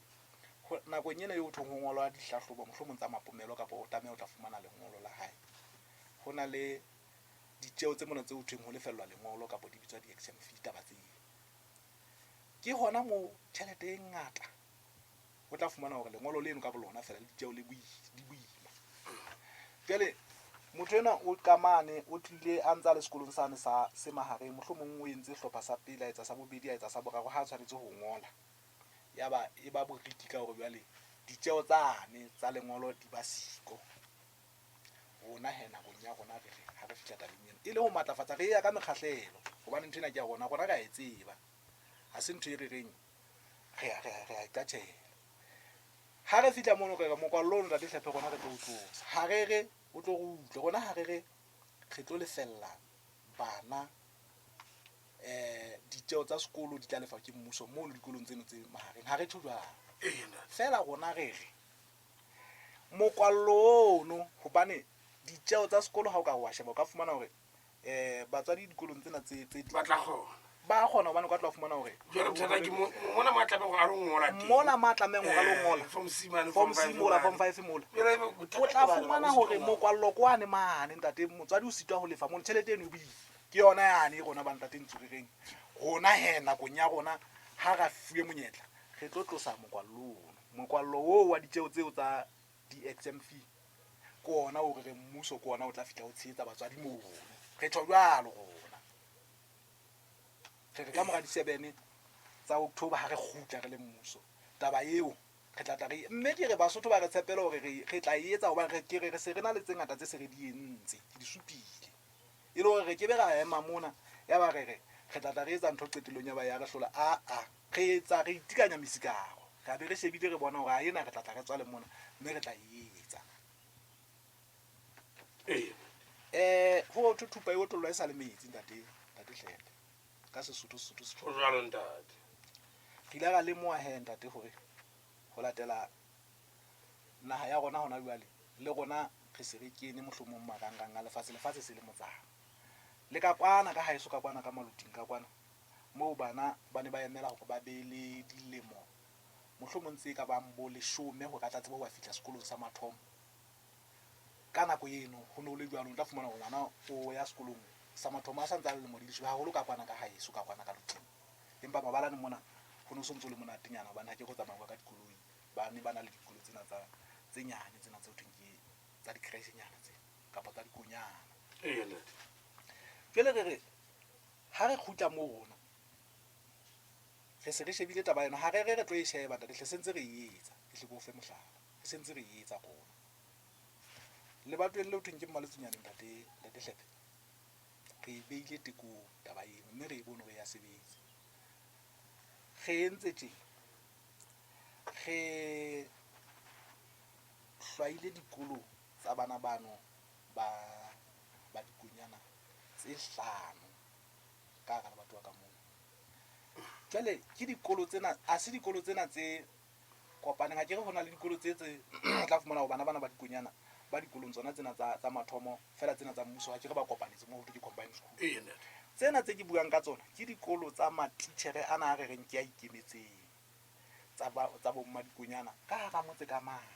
nakong ena eo thong ho ngolwa dihlahlobo mohlomong tsa mapomelo kapa o tlameha o tla fumana lengolo la hae. Ho na le ditjeo tse mona tse ho thweng ho lefellwa lengolo kapa di bitswa di-exam fee taba tseo. Ke hona moo tjhelete e ngata o tla fumana hore lengolo leno ka bolona feela le ditjeo le di boima. Jwale motho enwa o qamane o tlile a ntse a le sekolong sane sa se mahareng, mohlomong o entse hlopha sa pele, a etsa sa bobedi, a etsa sa boraro ha a tshwanetse ho ngola. Ya ba e ba boriki ka hore jwale ditjeo tsane tsa lengolo di ba siko. Rona he nakong ya rona re re ha re fihla tabeng ena e le ho matlafatsa re ya ka mekgahlelo hobane ntho ena ke ya rona, rona re a e tseba. Ha se ntho e re reng re a iqatjhela. Ha re fihla mono re re mokwallo ono ntate Hlephe rona re tlo o tlosa. Ha re re o tlo re utlwe, rona ha re re re tlo lefella bana ditjeo tsa sekolo di tla lefa ke mmuso mono dikolong tseno tse mahareng. Ha re tjho jwalo. Feela rona re re mokwallo ono hobane ditjeo tsa sekolo ha o ka wa sheba o ka fumana hore Batswadi dikolong tsena tse tse Ba tla kgona. Ba kgona hobane o ka tla fumana hore Jwale bothata ke mona mo a tlamehang hore a lo ngola teng. Mona mo a tlamehang hore a lo ngola. Form C mane, Form form C five mola, mane. form five mola. Jwale ebe bothata O tla ke bana fumana ba hore sitwa. mokwallo kwane mane, ntate, motswadi o sitwa ho lefa mono, tjhelete eno e boima. Ke yona yane e rona ba ntate ntse re reng rona he nakong ya rona ha ra fuwe monyetla re tlo tlosa mokwallo ono. Mokwallo oo wa ditjeo tseo tsa di-exam fee ke ona o re re mmuso ke ona o tla fihla o tshehetsa batswadi mono. Re tjho jwalo rona. Re re ka mora di-7 tsa October ha re kgutla re le mmuso, taba eo re tla tla re, mme ke re Basotho ba re tshepele hore re tla e etsa hobane re ke re re se re na le tse ngata tse se re di entse, ke di supile. E le hore re ke be ra ema mona ya ba re re re tla tla re etsa ntho qetellong ya ba ya re hlola. A a re etsa re itikanya mesikaro, re be re shebile re bona hore a ena re tla tla re tswale mona mme re tla e etsa. Ho thwe thupa e otlollwa e sa le metsi, ntate, ntate Hlepe. Ka Sesotho, Sesotho se Ho jwalo, ntate. Re ile ra lemoha he, ntate, hore ho latela naha ya rona hona jwale le rona re se re kene mohlomong marangrang a lefatshe, lefatshe se le motsana. Le ka kwana ka haeso, ka kwana ka Maluting, ka kwana moo bana ba ne ba emela hore ba be le dilemo mohlomong tse ka bang bo 10 hore a tla tsebe ho fihla sekolong sa mathomo. Ka nako eno ho ne ho le jwalo, o tla fumana hore ngwana o ya sekolong sa mathomo a sa ntse a le lemo di 10, haholo ka kwana ka haeso, ka kwana ka Luting. Empa mabalane mona ho ne ho sontso le monatenyana hobane ha ke go tsamauwa ka dikoloi, ba ne ba na le dikolo tsena tsa tse nyane tsena tse ho thweng ke tsa dikreshenyana tsena kapa tsa dikonyana. Eya, ntate. Jwale re re ha re kgutla moo rona re se re shebile taba ena, ha re re re tlo e sheba, ntate hle, se ntse re e etsa. Ke hle ke o fe mohlala, re se ntse re e etsa rona lebatoweng le ho thweng ke Mmaletsunyane, ntate, ntate Hlepe. Re e beile tekong taba eno mme re e bone hore ya sebetsa. Re entse tje, re hlwaile dikolo tsa bana bano ba dikonyana tse 5 ka hara lebatowa ka moo. Jwale ke dikolo tsena, ha se dikolo tsena tse kopaneng. Ha ke re ho na le dikolo tse tse tla fumana hore bana bana ba dikonyana ba dikolong tsona tsena tsa mathomo fela tsena tsa mmuso, ha ke re ba kopanetse moo ho thwe ke combined school. Eya, ntate. Tsena tse ke buang ka tsona ke dikolo tsa matitjhere ana a re reng ke a ikemetseng, tsa bo mma dikonyana ka hara motse ka mane.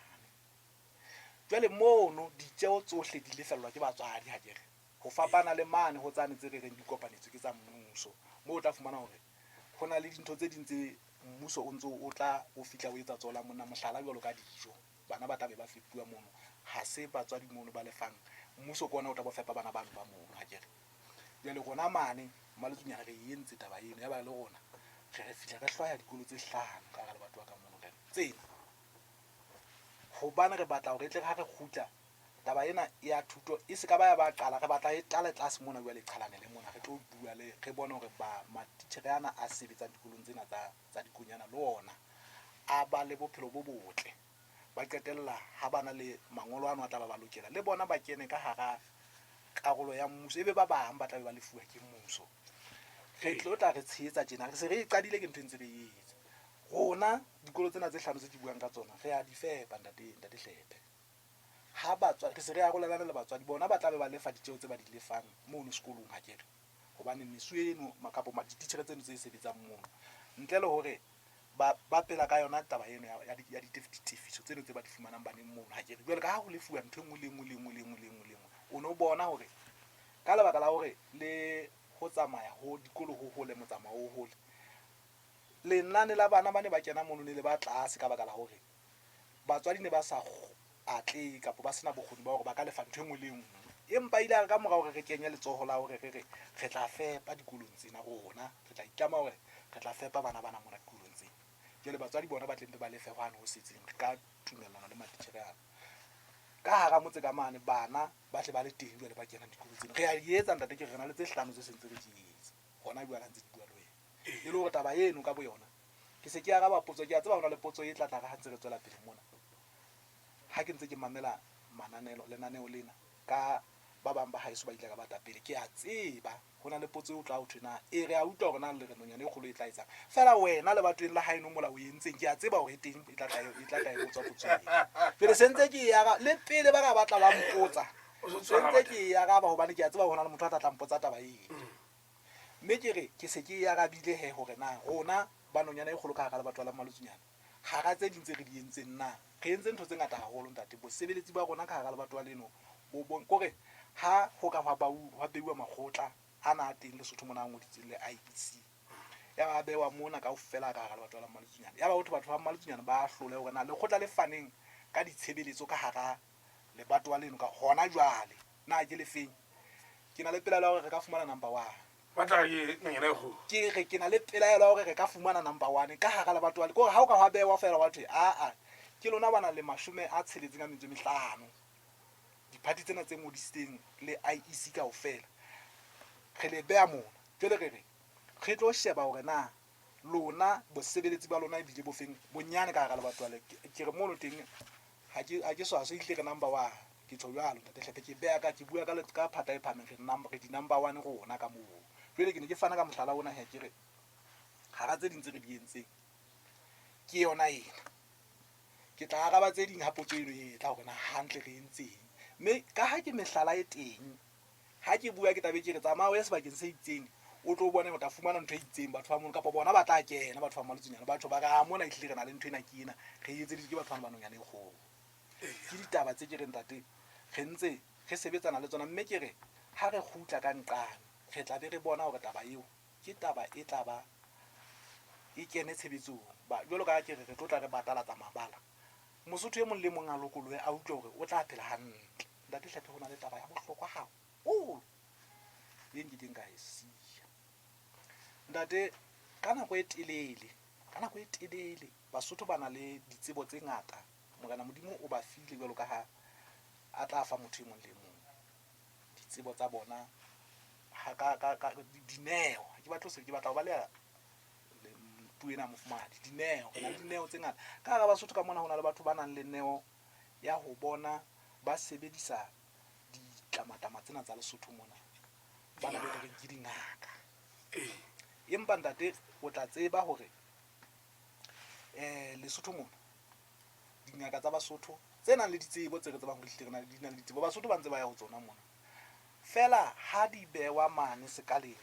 Jwale mono ditjeo tsohle di lefellwa ke batswadi, ha ke re ho fapana le mane ho tsane tse re reng di kopanetswe ke tsa mmuso, moo o tla fumana hore ho na le dintho tse ding tse mmuso o ntso o tla o fihla o etsa tsona monna, mohlala jwalo ka dijo, bana ba tla be ba fepuwa mono, ha se batswadi mono ba lefang, mmuso ke ona o tla bo fepa bana bano ba mono, ha ke re. Jwale rona mane Mmaletsunyane re entse taba eno, ya ba le rona re re fihla re hlwaya dikolo tse 5 ka hara lebatowa ka mono, re tsena hobane re batla hore e tle ha re kgutla taba ena ya thuto e se ka ba ya ba qala, re batla e qale tlase mona jwale, e qhalane le mona, re tlo bua le re bone hore ba matitjhere ana a sebetsang dikolong tsena tsa dikonyana le ona a ba le bophelo bo botle, ba qetella ha ba na le mangolo ano a tla ba ba lokela, le bona ba kene ka hara karolo ya mmuso, ebe ba bang ba tla be ba lefuwa ke mmuso. Re tlo tla re tshehetsa tjena, re se re e qadile, ke ntho e ntse re e etsa. Rona dikolo tsena tse 5 tse ke buang ka tsona re a di fepa, ntate, ntate Hlepe. Ha batswadi re se re arolelana le batswadi bona, ba tla be ba lefa ditjeo tse ba di lefang mono sekolong, ha ke re, hobane mesuwe eno kapa dititjhere tseno tse sebetsang mono, ntle le hore ba phela ka yona taba eno ya ditefiso tseno tse ba di fumanang baneng mono, ha ke re. Jwale ka ha ho lefuwa ntho e nngwe le nngwe le nngwe le nngwe le nngwe le nngwe, o no bona hore ka lebaka la hore le ho tsamaya ho dikolo ho hole, motsamao o hole, lenane la bana ba ne ba kena mono ne le ba tlase ka baka la hore batswadi ne ba sa atlehe kapa ba sena bokgoni ba hore ba ka lefa ntho e nngwe le e nngwe. Empa ile ya re ka mora hore re kenye letsoho la hore re re re tla fepa dikolong tsena, rona re tla itlama hore re tla fepa bana bana mona dikolong tsena. Jwale batswadi bona ba tle mpe ba lefe hwane ho setseng ka tumellano le matitjhere ana. Ka hara motse ka mane bana ba tle ba le teng jwale ba kenang dikolong tsena. Re a di etsa, ntate, ke re na le tse 5 tse sentse re di etsa hona jwale ha ntse ke bua le wena. E le hore taba eno ka boyona ke se ke araba potso, ke a tseba hona le potso e tla tla re ha ntse re tswela pele mona. Ha ke ntse ke mamela mananelo lenaneo lena ka ba bang ba haeso ba ile ka bata pele, ke a tseba hona le potso eo tla ho thwe na e re a utlwa hore na le re nonyana e kgolo e tla etsang. Feela wena le batweng la haeno mola o entseng, ke a tseba hore e teng e tla tla e tla tla e botswa potso eo. Pele se ntse ke e ara le pele ba ka batla ba mpotsa. O se tsoga Sentse ke e araba hobane ke a tseba hore ho na le motho a tla tla mpotsa taba eo. Mme ke re ke se ke e arabile he hore na rona ba nonyana e kgolo ka hara lebatowa la Mmaletsonyana, hara tse ding tse re di entseng na re entse ntho tse ngata haholo ntate. Bosebeletsi ba rona ka hara lebatowa leno bo bon kore ha ho ka hwa hwa beuwa makgotla ana a teng Lesotho mona a ngoditsweng le IEC, ya ba a bewa mona kaofela ka hara lebatowa la Mmaletsonyana. Ya ba ho thwe batho ba Mmaletsonyana ba ahlole hore na lekgotla le faneng ka ditshebeletso ka hara lebatowa leno ka hona jwale na ke lefeng. Ke na le pelaelo ya hore re ka fumana number one. Ba tla re ke nonyana e kgolo. Ke re ke na le pelaelo ya hore re ka fumana number one ka hara lebatowa le. Ke hore ha o ka hwa bewa feela hwa thwe aa ke lona ba nang le 65 diphathi tsena tse ngodisitseng le IEC kaofela, re le beha mona. Jwale re re re tlo sheba hore na lona bosebeletsi ba lona ebile bo feng bonyane ka hara lebatowa le. Ke re mono teng ha ke ha ke swaswe ehlile re number one. Ke tjho jwalo ntate Hlepe, ke beha ka ke bua ka ka phata e phahameng re number re di number one rona ka moo. Jwale ke ne ke fana ka mohlala ona he ke re hara tse ding tse re di entseng ke yona ena. Ke tla araba tse ding ha potso eno e tla hore na hantle re entseng. Mme ka ha ke mehlala e teng, ha ke bua ke tla be ke re tsamaya o ye sebakeng se itseng o tlo bone o tla fumana ntho e itseng batho ba mono kapa bona ba tla kena batho ba Mmaletsonyana batho ba re a mona ehlile re na le ntho ena ke ena re e etseditswe ke batho bana ba nonyana e kgolo. Ke ditaba tse ke reng ntate re ntse re sebetsana le tsona mme ke re ha re kgutla ka nqane re tla be re bona hore taba eo ke taba e tla ba e kene tshebetsong. Ba jwalo ka ha ke re re tlo tla re batalatsa mabala, Mosotho e mong le mong a lokolohe a utlwe hore o tla phela hantle. Ntate Hlephe ho na le taba ya bohlokwa haholo e nkekeng ka e siya. Ntate, ka nako e telele, ka nako e telele Basotho ba na le ditsebo tse ngata. Morena Modimo o ba file jwalo ka ha a tla fa motho e mong le e mong ditsebo tsa bona ha ka ka ka dineo. Ha ke batle ho se ke batla ho baleha puo ena ya mofumahadi. Dineo, re na le dineo tse ngata. Ka hara Basotho ka mona ho na le batho ba nang le neo ya ho bona ba sebedisa ditlamatlama tsena tsa Lesotho mona. Bana be re reng ke dingaka. Empa ntate o tla tseba hore Lesotho mona dingaka tsa Basotho tse nang le ditsebo tse re tsebang hore ehlile re na di na le ditsebo. Basotho ba ntse ba ya ho tsona mona. Feela ha di bewa mane sekaleng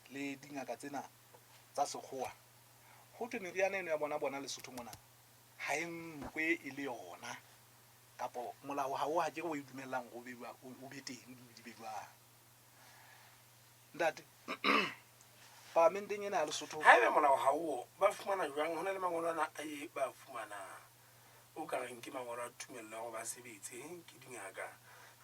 le dingaka tsena tsa sekgowa, ho thwe meriana eno ya bona bona Lesotho mona ha e nkwe e le yona kapo molao ha o ha ke re o e dumellang hore o be o be teng di be jwang. Ntate, palamenteng ena ya Lesotho. Haebe molao ha o, ba fumana jwang? Ho na le mangolo ana a e ba fumanang o ka reng ke mangolo a tumello ya hore ba sebetse ke dingaka,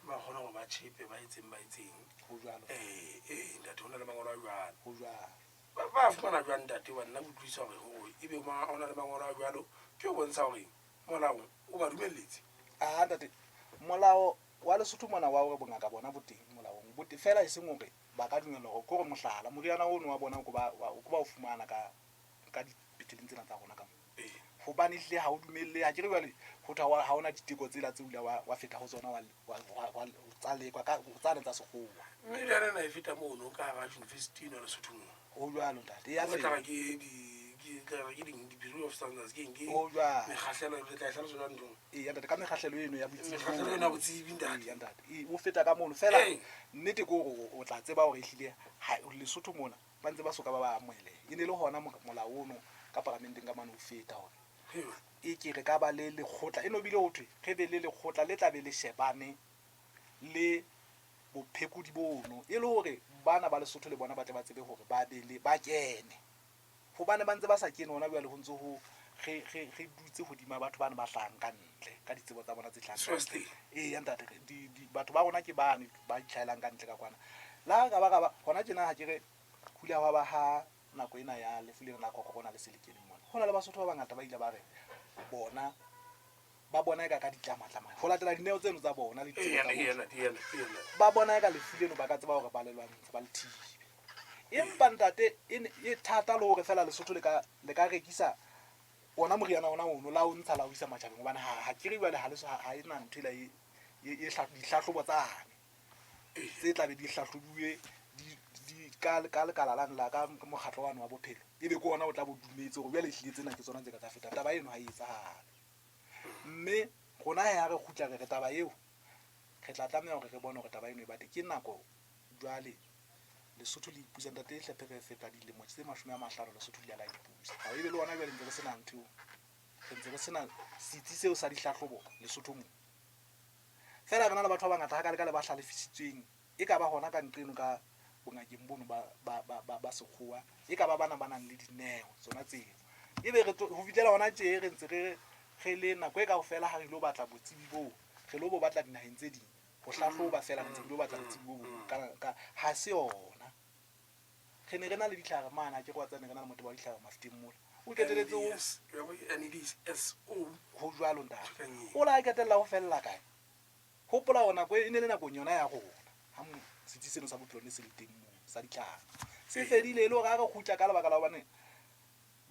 ba kgone hore ba tjhepe ba etseng ba etseng. Ho jwalo. Ee, ee ntate, ho na le mangolo a jwalo. Ho jwalo. Ba fumana jwang ntate? Hobane nna ke utlwisisa hore hore ebe ho na le mangolo a jwalo ke ho bontsha hore molao o ba dumelletse. Ah ntate, molao wa Lesotho mona wa hore bongaka bona bo teng molaong bo teng feela, eseng hore ba ka dumellwa hore ke hore mohlala moriana ono wa bona o ko ba o ko ba o fumana ka ka dipetleleng tsena tsa rona ka mo. Hobane ehlile ha o dumelle ha ke re jwale ho thwe ha hona diteko tsela tse o ile wa feta ho tsona wa wa tsa lekwa ka tsane tsa sekgowa. Meriana ena e feta mono ka hara university eno ya Lesotho mono. Ho jwalo ntate, ya Re tla re ke di ke tla re ke ding di-Bureau of Standards ke eng ke Ho jwalo. mekgahlelo re tla e hlalosa jwang nthong? Eya ntate, ka mekgahlelo eno ya botsebi. Mekgahlelo eno ya botsebi ntate. Eya ntate, ee o feta ka mono feela. Ee. Nnete ke hore o tla tseba hore ehlile ha Lesotho mona ba ntse ba soka ba ba amoheleha. E ne le hona molao ono ka paramenteng ka mane o feta hore e ke re ka ba le lekgotla e no bile ho thwe re be le lekgotla le tla be le shebane le bophekodi bono e le hore bana ba Lesotho le bona ba tle ba tsebe hore ba be le ba kene. Hobane ba ntse ba sa kene hona jwale ho ntse ho re re re dutse hodima batho bane ba hlahang ka ntle ka ditsebo tsa bona tse hlahang ka ntle. Eya ntate, di di batho ba rona ke bane ba itlhahelang ka ntle ka kwana. Le ha re ka ba ra ba hona tjena ha ke re ho ile hwa ba ha nako ena ya lefu lena la corona le se le keneng mona. Ho na le Basotho ba bangata ba ile ba re bona ba bona eka ka ditlamatlama ho latela dineo tseno tsa bona le ditsebo tsa bona. Ba bona eka lefu leno ba ka tseba hore ba le lwantshe ba le thibe. Empa ntate e ne e thata le hore feela Lesotho le ka le ka rekisa ona moriana ona ono la o ntsha la o isa matjhabeng hobane ha ha ke re jwale ha le ha e na ntho ela e e dihlahlobo tsane tse tla be di hlahlobuwe di di ka ka lekala lane la ka mokgatlo wane wa bophelo ebe ke ona o tla bo dumetse hore jwale ehlile tsena ke tsona tse ka tsa feta. Taba eno ha e etsahale. Mme rona he ha re kgutla re re taba eo Re tla tlameha hore re bone hore taba eno e bate. Ke nako jwale Lesotho le ipusa. Ntate Hlephe, re feta dilemo tse 50 Lesotho le la ipusa. Ha ebe le hona jwale ntse re sena ntho eo, re ntse re sena setsi seo sa dihlahlobo Lesotho moo. Feela re na le batho ba bangata hakale-kale ba hlalefisitsweng, e ka ba hona ka nqeno ka bongakeng bono ba sekgowa, e ka ba bana ba nang le dineo tsona tseo. Ebe re tlo ho fihlela hona tje re ntse re re le nako e kaofela ha re ilo batla botsebi boo, re lo bo batla dinaheng tse ding ho hlahloba feela, re ntse re ilo batla botsebi bo bong ka ha se yona. Re ne re na le ditlhare mane, akere wa tseba ne re na le motebo wa ditlhare Mafeteng mola. O qetelletse o ho jwalo ntate. O la qetella ho fella kae? Hopola hore nako e ne le nakong yona ya rona ha setsi seno sa bophelo ne se le teng moo sa ditlhare. Se fedile e le hore ha re kgutla ka lebaka la hobane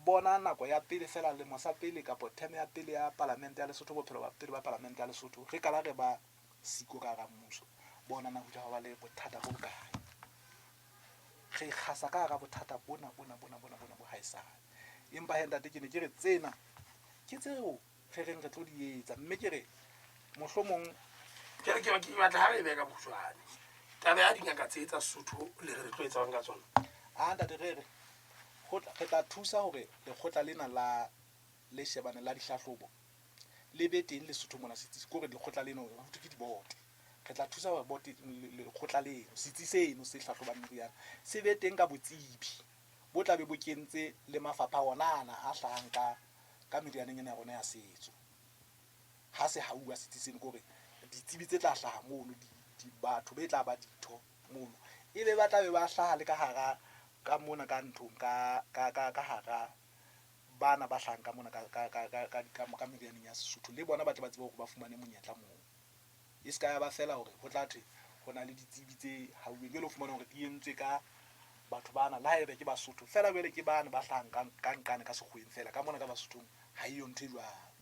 bona nako ya pele feela lemo sa pele kapo term ya pele ya palamente ya Lesotho, bophelo ba pele ba palamente ya Lesotho, re qala re ba siko ka hara mmuso. Bona na ho ile hwa ba le bothata bo bokae. Re kgasa ka hara bothata bona bona bona bona bona bo haesale. Empa he ntate ke ne ke re tsena ke tseo re reng re tlo di etsa, mme ke re mohlomong Ke re ke batla ha re e beha ka bokgutshwane taba ya dingaka tse tsa Sesotho le re re tlo etsang ka tsona. A ntate re re re tla thusa hore lekgotla lena la le shebane la dihlahlobo le be teng Lesotho mona. Setsi ke hore lekgotla leno ho thwe ke dibote. Re tla thusa hore bote lekgotla leno, setsi seno se hlahlobang meriana se be teng ka botsebi bo tla be bo kentse le mafapha ona ana a hlahang ka merianeng ena ya rona ya setso. Ha se hauwa setsi seno ke hore ditsebi tse tla hlaha mono, batho be tla ba ditho mono, e be ba tla be ba hlaha le ka hara ka mona ka nthong ka hara bana ba hlahang ka mona ka merianeng ya Sesotho, le bona ba tle ba tsebe hore ba fumane monyetla moo. E se ka ya ba feela hore ho tla thwe ho na le ditsebi tse hauweng, jwale o fumane hore di entswe ka batho bana, le haebe ke Basotho feela, jwale ke bane ba hlahang ka nqane ka sekgoweng feela, ka mona ka Basothong ha eyo ntho e jwalo.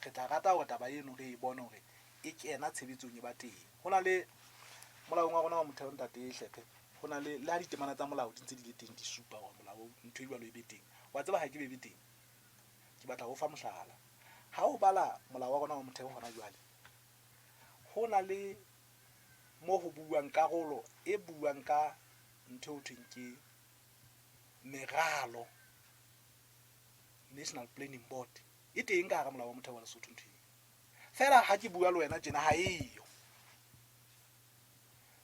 Re tla rata hore taba eno re e bone hore e kena tshebetsong e ba teng. Ho na le molaong wa rona wa motheo ntate Hlephe, ho na le le ha ditemana tsa molao di ntse di le teng di supa hore molao ntho e jwalo e be teng. Wa tseba ha ke be be teng. Ke batla ho fa mohlala. Ha o bala molao wa rona wa motheo hona jwale, ho na le mo ho buuwang karolo e buang ka ntho eo thweng ke meralo, National Planning Board. E teng ka hara molao wa motheo wa Lesotho ntho eo. Feela ha ke bua le wena tjena ha eyo.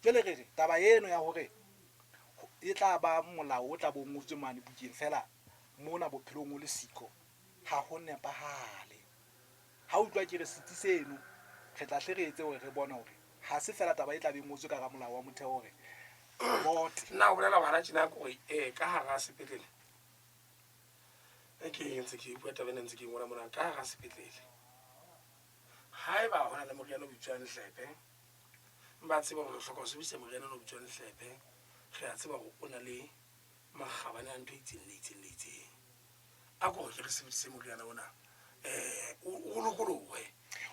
Jwale re re taba eno ya hore e tla ba molao o tla bo ngotswe mane bukeng feela mona bophelong o le siko ha ho nepahale. Ha utlwa ke re setsi seno re tla hle re etse hore re bone hore ha se feela taba e tla be ngotswe ka hara molao wa motheo hore bote. Nna o bolela hore hana tjena ke hore ka hara sepetlele e ke ntse ke bua taba ena ntse ke ngola mona ka hara sepetlele haeba hona le moriana o bitswang Hlephe, ba tseba hore re hloka ho sebedisa moriana o bitswang Hlephe, re a tseba hore o na le makgabane a ntho e itseng le itseng le itseng, a ko re ke re sebedise moriana ona o lokolohe.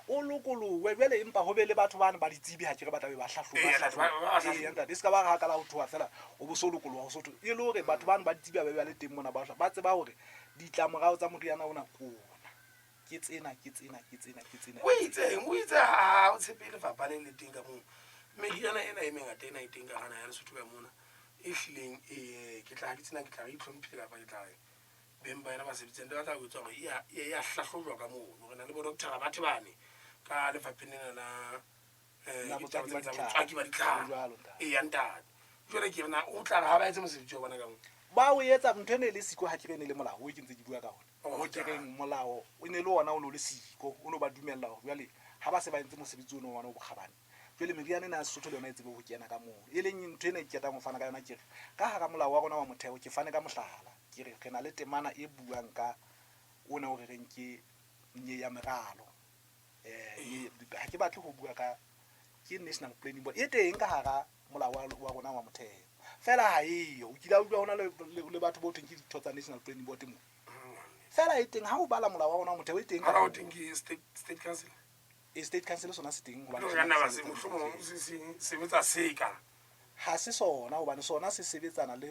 O lokolohe jwale, empa ho be le batho bane ba ditsebi ha ke re ba tla be ba hlahloba. Ee ntate, e se ka ba re ha kala ho thoha fela o bo so lokoloha ho sotho, e le hore batho bane ba ditsebi ba be ba le teng mona, ba tseba hore ditlamorao tsa moriana ona ke ona, ke tsena ke tsena ke tsena ke tsena. O itseng o itse ha o tshepe lefapha le le teng ka moo meriana ena e mengata ena e teng ka hana ya Lesotho ka mona e hlileng e ke tla ha ke tsena ke tla re itlhomphile kapa ke tla re beng ba yona ba sebetseng ba tla botsa hore e ya hlahlojwa ka mono. Re na le bo doctor batho bane ka lefapheng lena la botswaki ba ditlhare. Eya ntate, jwale ke re na o tla re ha ba etse mosebetsi wa bona ka moo ba o etsa ntho e ne e le siko ha ke re e ne le molao o ke ntse ke bua ka ona o ke reng molao o ne le ona o ne o le siko, o ne o ba dumella hore jwale ha ba se ba entse mosebetsi ono wa bona o bokgabane, jwale meriana ena ya Sesotho le yona e tsebe ho kena ka moo. E leng ntho ena e ke qetang ho fana ka yona, ke re ka hara molao wa rona wa motheo ke fane ka mohlala, ke re re na le temana e buang ka ona o re reng ke nye ya meralo. Ha ke batle ho bua ka ke National Planning Board e teng ka hara molao wa rona wa motheo, feela ha eyo. O kile a utlwa hona le batho bo thweng ke ditho tsa National Planning Board moo, feela e teng ha o bala molao wa rona wa motheo e teng. Ha o teng ke state council. E state council sona se teng hobane ka nna ba se mohlomong se sebetsa seka ha se sona, hobane sona se sebetsana le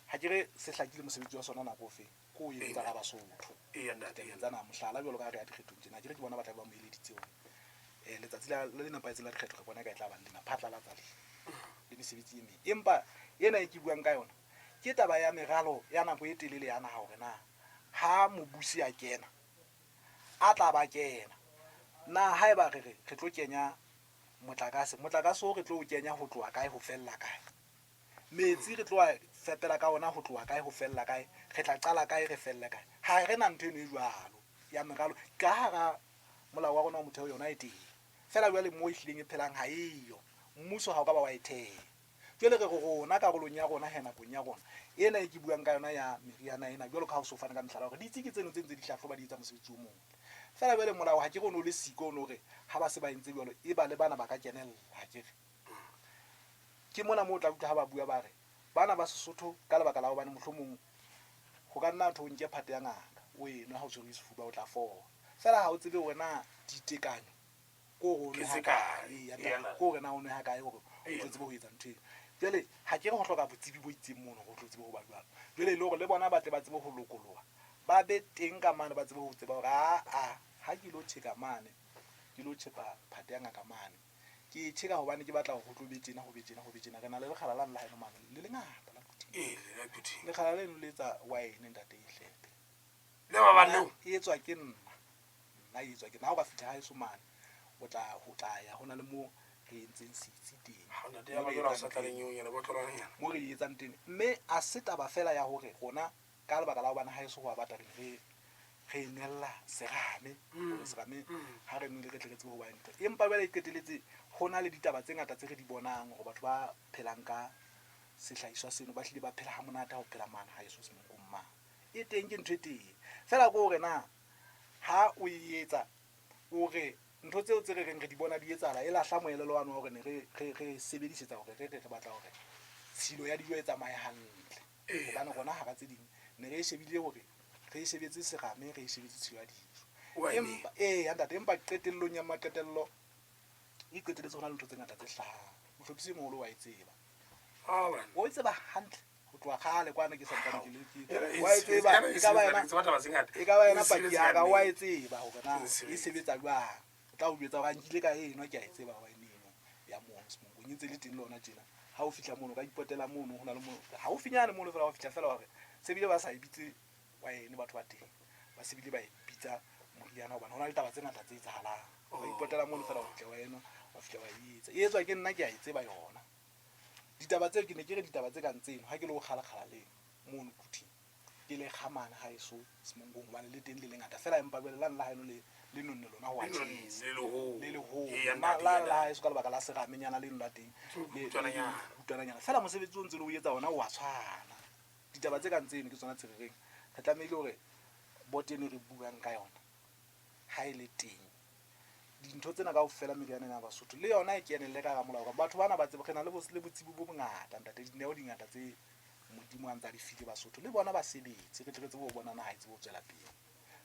ha ke re se hlakile mosebetsi wa sona nako ofe ko o etsa ga Basotho. Eya ntate. Tsana mohlala jwalo ka ha re ya dikgethong tjena, ha ke re ke bona ba tla be ba mo eleditse hore Letsatsi le le nepahetseng la dikgetho re bona ka e tla bang lena phatlalatsa le le mesebetsi e meng. Empa ena e ke buang ka yona ke taba ya meralo ya nako e telele ya naha hore na ha mobusi a kena a tla ba kena na haeba re re re tlo kenya motlakase, motlakase o re tlo o kenya ho tloha kae ho fella kae? Metsi re tlo a fepela ka ona ho tloha kae ho fella kae? Re tla qala kae re felle kae? Ha re na ntho eno e jwalo ya meralo ka hara molao wa rona wa motheo, yona e teng feela. Jwale moo e hlileng e phelang ha eyo, mmuso ha o ka ba wa e theha. Jwale re re rona karolong ya rona he, nakong ya rona ena e ke buang ka yona ya meriana ena, jwalo ka ha o so fane ka mehlala hore ditsi ke tseno tse ntse di hlahloba, di etsa mosebetsi o motle. Feela jwale molao ha ke re o no le siko, o no re ha ba se ba entse jwalo e ba le bana ba ka kenella. Ha ke re ke mona moo o tla utlwa ha ba bua ba re bana ba Sesotho ka lebaka la hobane mohlomong ho ka nna thwe o nke phate ya ngaka o e nwe ha o tshwerwe ke sefuba o tla fola. Feela ha o tsebe hore na ditekanyo ke hore o nwe ha kae, eya ntate, ke hore na o nwe ha kae hore o tlo tsebe ho etsa ntho eno. Jwale ha ke re ho hloka botsebi bo itseng mono hore o tlo tsebe ho ba jwalo. Jwale e le hore le bona ba tle ba tsebe ho lokoloha, ba be teng ka mane, ba tsebe ho tseba hore aa ha ke ilo tjheka mane, ke ilo tjhepa phate ya ngaka mane, ke e tjheka hobane ke batla hore ho tlo be tjena, ho be tjena, ho be tjena. Re na le lekgala lane la haeno mane le lengata la Quthing. Ee, la Quthing. Lekgala leno le etsa wine ntate e hlepe. Le ba bang leo? E etswa ke nna. Nna e etswa ke nna. Ha o ka fihla haeso mane, o tla ho tla ya ho na le moo re entseng setsi teng. Ha ntate ya ba jwale ha o sa tla lenyonyana, botlolwanyana. Moo re e etsang teng. Mme a se taba feela ya hore rona ka lebaka la hobane haeso ho a bata re ne re re e nwella serame, hore serame ha re nwele re tle re tsebe ho ba ntho. Empa jwale e qetelletse ho na le ditaba tse ngata tse re di bonang hore batho ba phelang ka sehlahiswa seno ba hlile ba phela ha monate ha o phela mane haeso Semonkong mane. E teng ke ntho e teng. Feela ke hore na ha o e etsa o re ntho tseo tse re reng re di bona di etsahala e lahla moelelo wane wa hore ne re re re sebedisetsa hore re re re batla hore tshilo ya dijo e tsamaye hantle. Hobane rona hara tse ding ne re e shebile hore re e shebetse serame, re e shebetse tshilo ya dijo. Empa eya ntate, empa qetellong ya maqetello e qetelletse ho na le ntho tse ngata tse hlahang. Mohlophisi e moholo wa e tseba. O e tseba hantle ho tloha kgale kwana ke santsane ke le ke wa e tseba, e ka ba yena, e ka ba yena paki ya ka, wa e tseba hore na e sebetsa jwang. O tla o jwetsa hore a nkile ka enwa, ke a e tseba wine eno ya mono Semonkong e ntse le teng le hona tjena. Ha o fihla mono o ka ipotela mono, ho na le mono haufinyane mono feela wa fihla feela wa re se bile ba sa e bitse wine batho ba teng, ba se bile ba e bitsa moriana hobane ho na le taba tse ngata tse etsahalang. Wa ipotela mono feela wa fihla wa enwa, wa fihla wa e etsa. E etswa ke nna ke a e tseba yona. Ditaba tseo ke ne ke re ditaba tse kang tseno ha ke le ho kgalakgala leno mono Quthing ke le kga mane haeso Semonkong hobane le teng le lengata feela, empa jwale lane la haeno le le nonne lona ho a tjhesa, le leholo lane la haeso ka lebaka la seramenyana leno la teng le kutwananyana feela. Mosebetsi o ntse le o etsa ona o a tshwana. Ditaba tse kang tseno ke tsona tse re reng re tlamehile hore boto eno e re buang ka yona ha e le teng, dintho tsena kaofela, meriana ena ya Basotho le yona e kenelle ka hara molao hore batho bana ba tsebe re na le botsebi bo bongata ntate, dineo di ngata tse Modimo a ntse a di file Basotho, le bona ba sebetse, re tle re tsebe ho bona naha e tsebe ho tswela pele,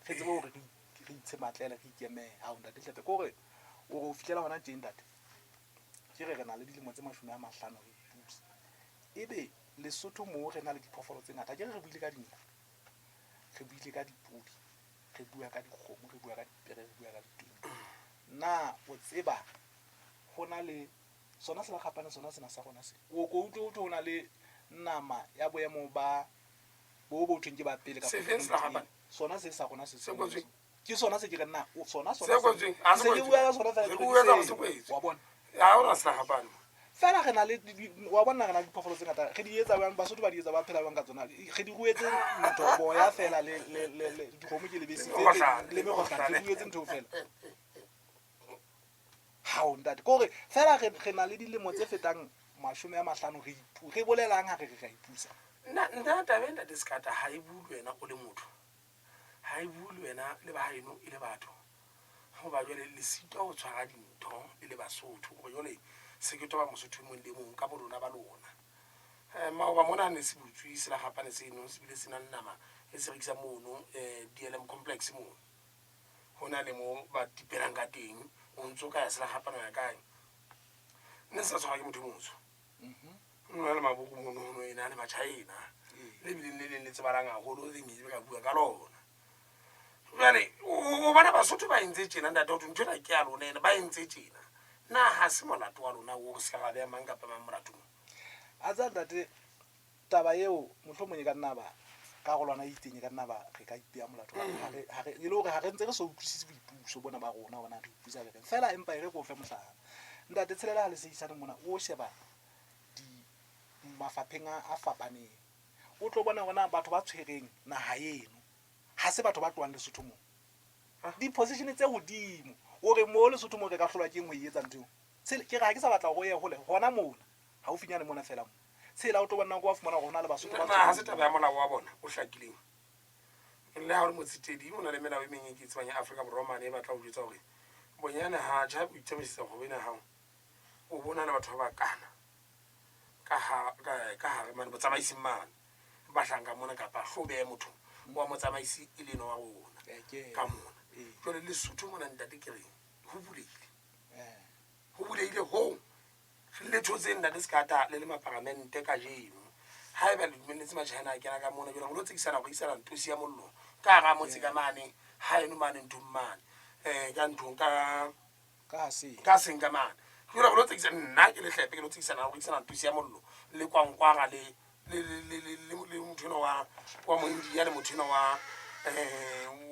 re tsebe hore re itshematlele, re ikemele. Hao ntate Hlepe, ke hore o re o fihlela hona tje ntate, ke re re na le dilemo tse 50 re ipusa, ebe Lesotho moo re na le diphoofolo tse ngata. Akere re buile ka dinku, re buile ka dipodi, re bua ka dikgomo, re bua ka dipere, re bua ka ditonki. Na o tseba ho na le sona selakgapane sona sena sa rona se o ko utlwe ho thwe ho na le nama ya boemo ba bo bo thweng ke ba pele kapa Sefeng selakgapane? Sona se sa rona se Se kwetsweng? Ke sona se ke re nna o sona Se sona kwetsweng? Ha se se ke kwetsweng. bua ka sona fela Se ke re bua ka ke se kwetswe. Wa bona? Ha hona selakgapane. Fela re na le wa bona, re na le diphoofolo tse ngata, re di etsa jwang? Basotho ba di etsa, ba phela jwang ka tsona? Re di ruetse ntho boya fela le le le le dikgomo ke lebese Le mekgohlane. Le mekgohlane, re ruetse ntho fela. Hao ntate, ke hore fela re re na le dilemo tse fetang 50 re ipu re bolelang ha re re ra ipusa. Nna taba e ntate Sekata ha e bue le wena o le motho, ha e bue le wena le ba haeno e le batho. Hoba jwale le sitwa ho tshwara dintho le le Basotho hore jwale se ke toba Mosotho e mong le mong ka bolona ba lona. Maoba mona ne se butswe selakgapane seno se bile se na le nama e se rekisang mono DLM complex mono. Ho na le mo ba tipelang ka teng, o ntso ka ya selakgapane wa ya kae. Ne se sa tshwarwa ke motho e motsho. Ho na le maburu mono, ho no ena le Machina le bileng le leng le tsebahalang haholo, le nkeke ka bua ka lona. Jwale o bona Basotho ba entse tjena, ntate, ho thwe ntho ena ke ya lona, ena ba entse tjena. Na ha se molato wa lona oo, re se ka ra beha mang kapa mang molatong? A tseba ntate, taba eo mohlomong e ka nna ba karolwana e itseng, e ka nna ba re ka ipeha molato hobane ha re, ha re, e le hore ha re ntse re so utlwisise boipuso bona ba rona hore na re ipusa re reng. Feela empa e re ke o fe mohlala. Ntate Tshelela ha le sehisane mona, o sheba di mafapheng a, a fapaneng. O tlo bona hore na batho ba tshwereng naha eno ha se batho ba tlohang Lesotho moo. Di-position tse hodimo. O re mo Lesotho moo re ka hlolwa keng ho e etsa ntho eo? Tshele, ke re ha ke sa batla hore o ye hole, hona mona, haufinyane mona feela mo. Tshela o tlo bona nako wa fumana hore ho na le Basotho ba Na ha se taba ya molao wa bona o hlakileng? Le ha o le motsetedi, ho na le melao e meng e ke e tsebang ya Afrika Borwa mane e batla ho jwetsa hore bonyane ha tjha o itsamaisetsa kgwebo ena ya hao, o bona le batho ba bakana ka ha, ka, ka hare mane botsamaising mane ba hlahang ka mona, kapa hlo behe motho wa motsamaisi e le enwa wa rona ka mona. Jwale Lesotho mona ntate ke re ho bulehile, ho bulehile hoo. Le thotseng ntate Sekata le le maparamente kajeno. Haeba le dumelletse Machina a kena ka mona, jwale re lo tsekisana ho rekisana ntosi ya mollo ka hara motse ka mane, haeno mane nthong mane, ka nthong ka Ka seng. Ka seng ka mane. Jwale re lo tsekisa, nna ke Lehlepe ke lo tsekisana ho rekisana ntosi ya mollo le kwankwara le le le le le le motho enwa wa wa Moindia le motho enwa wa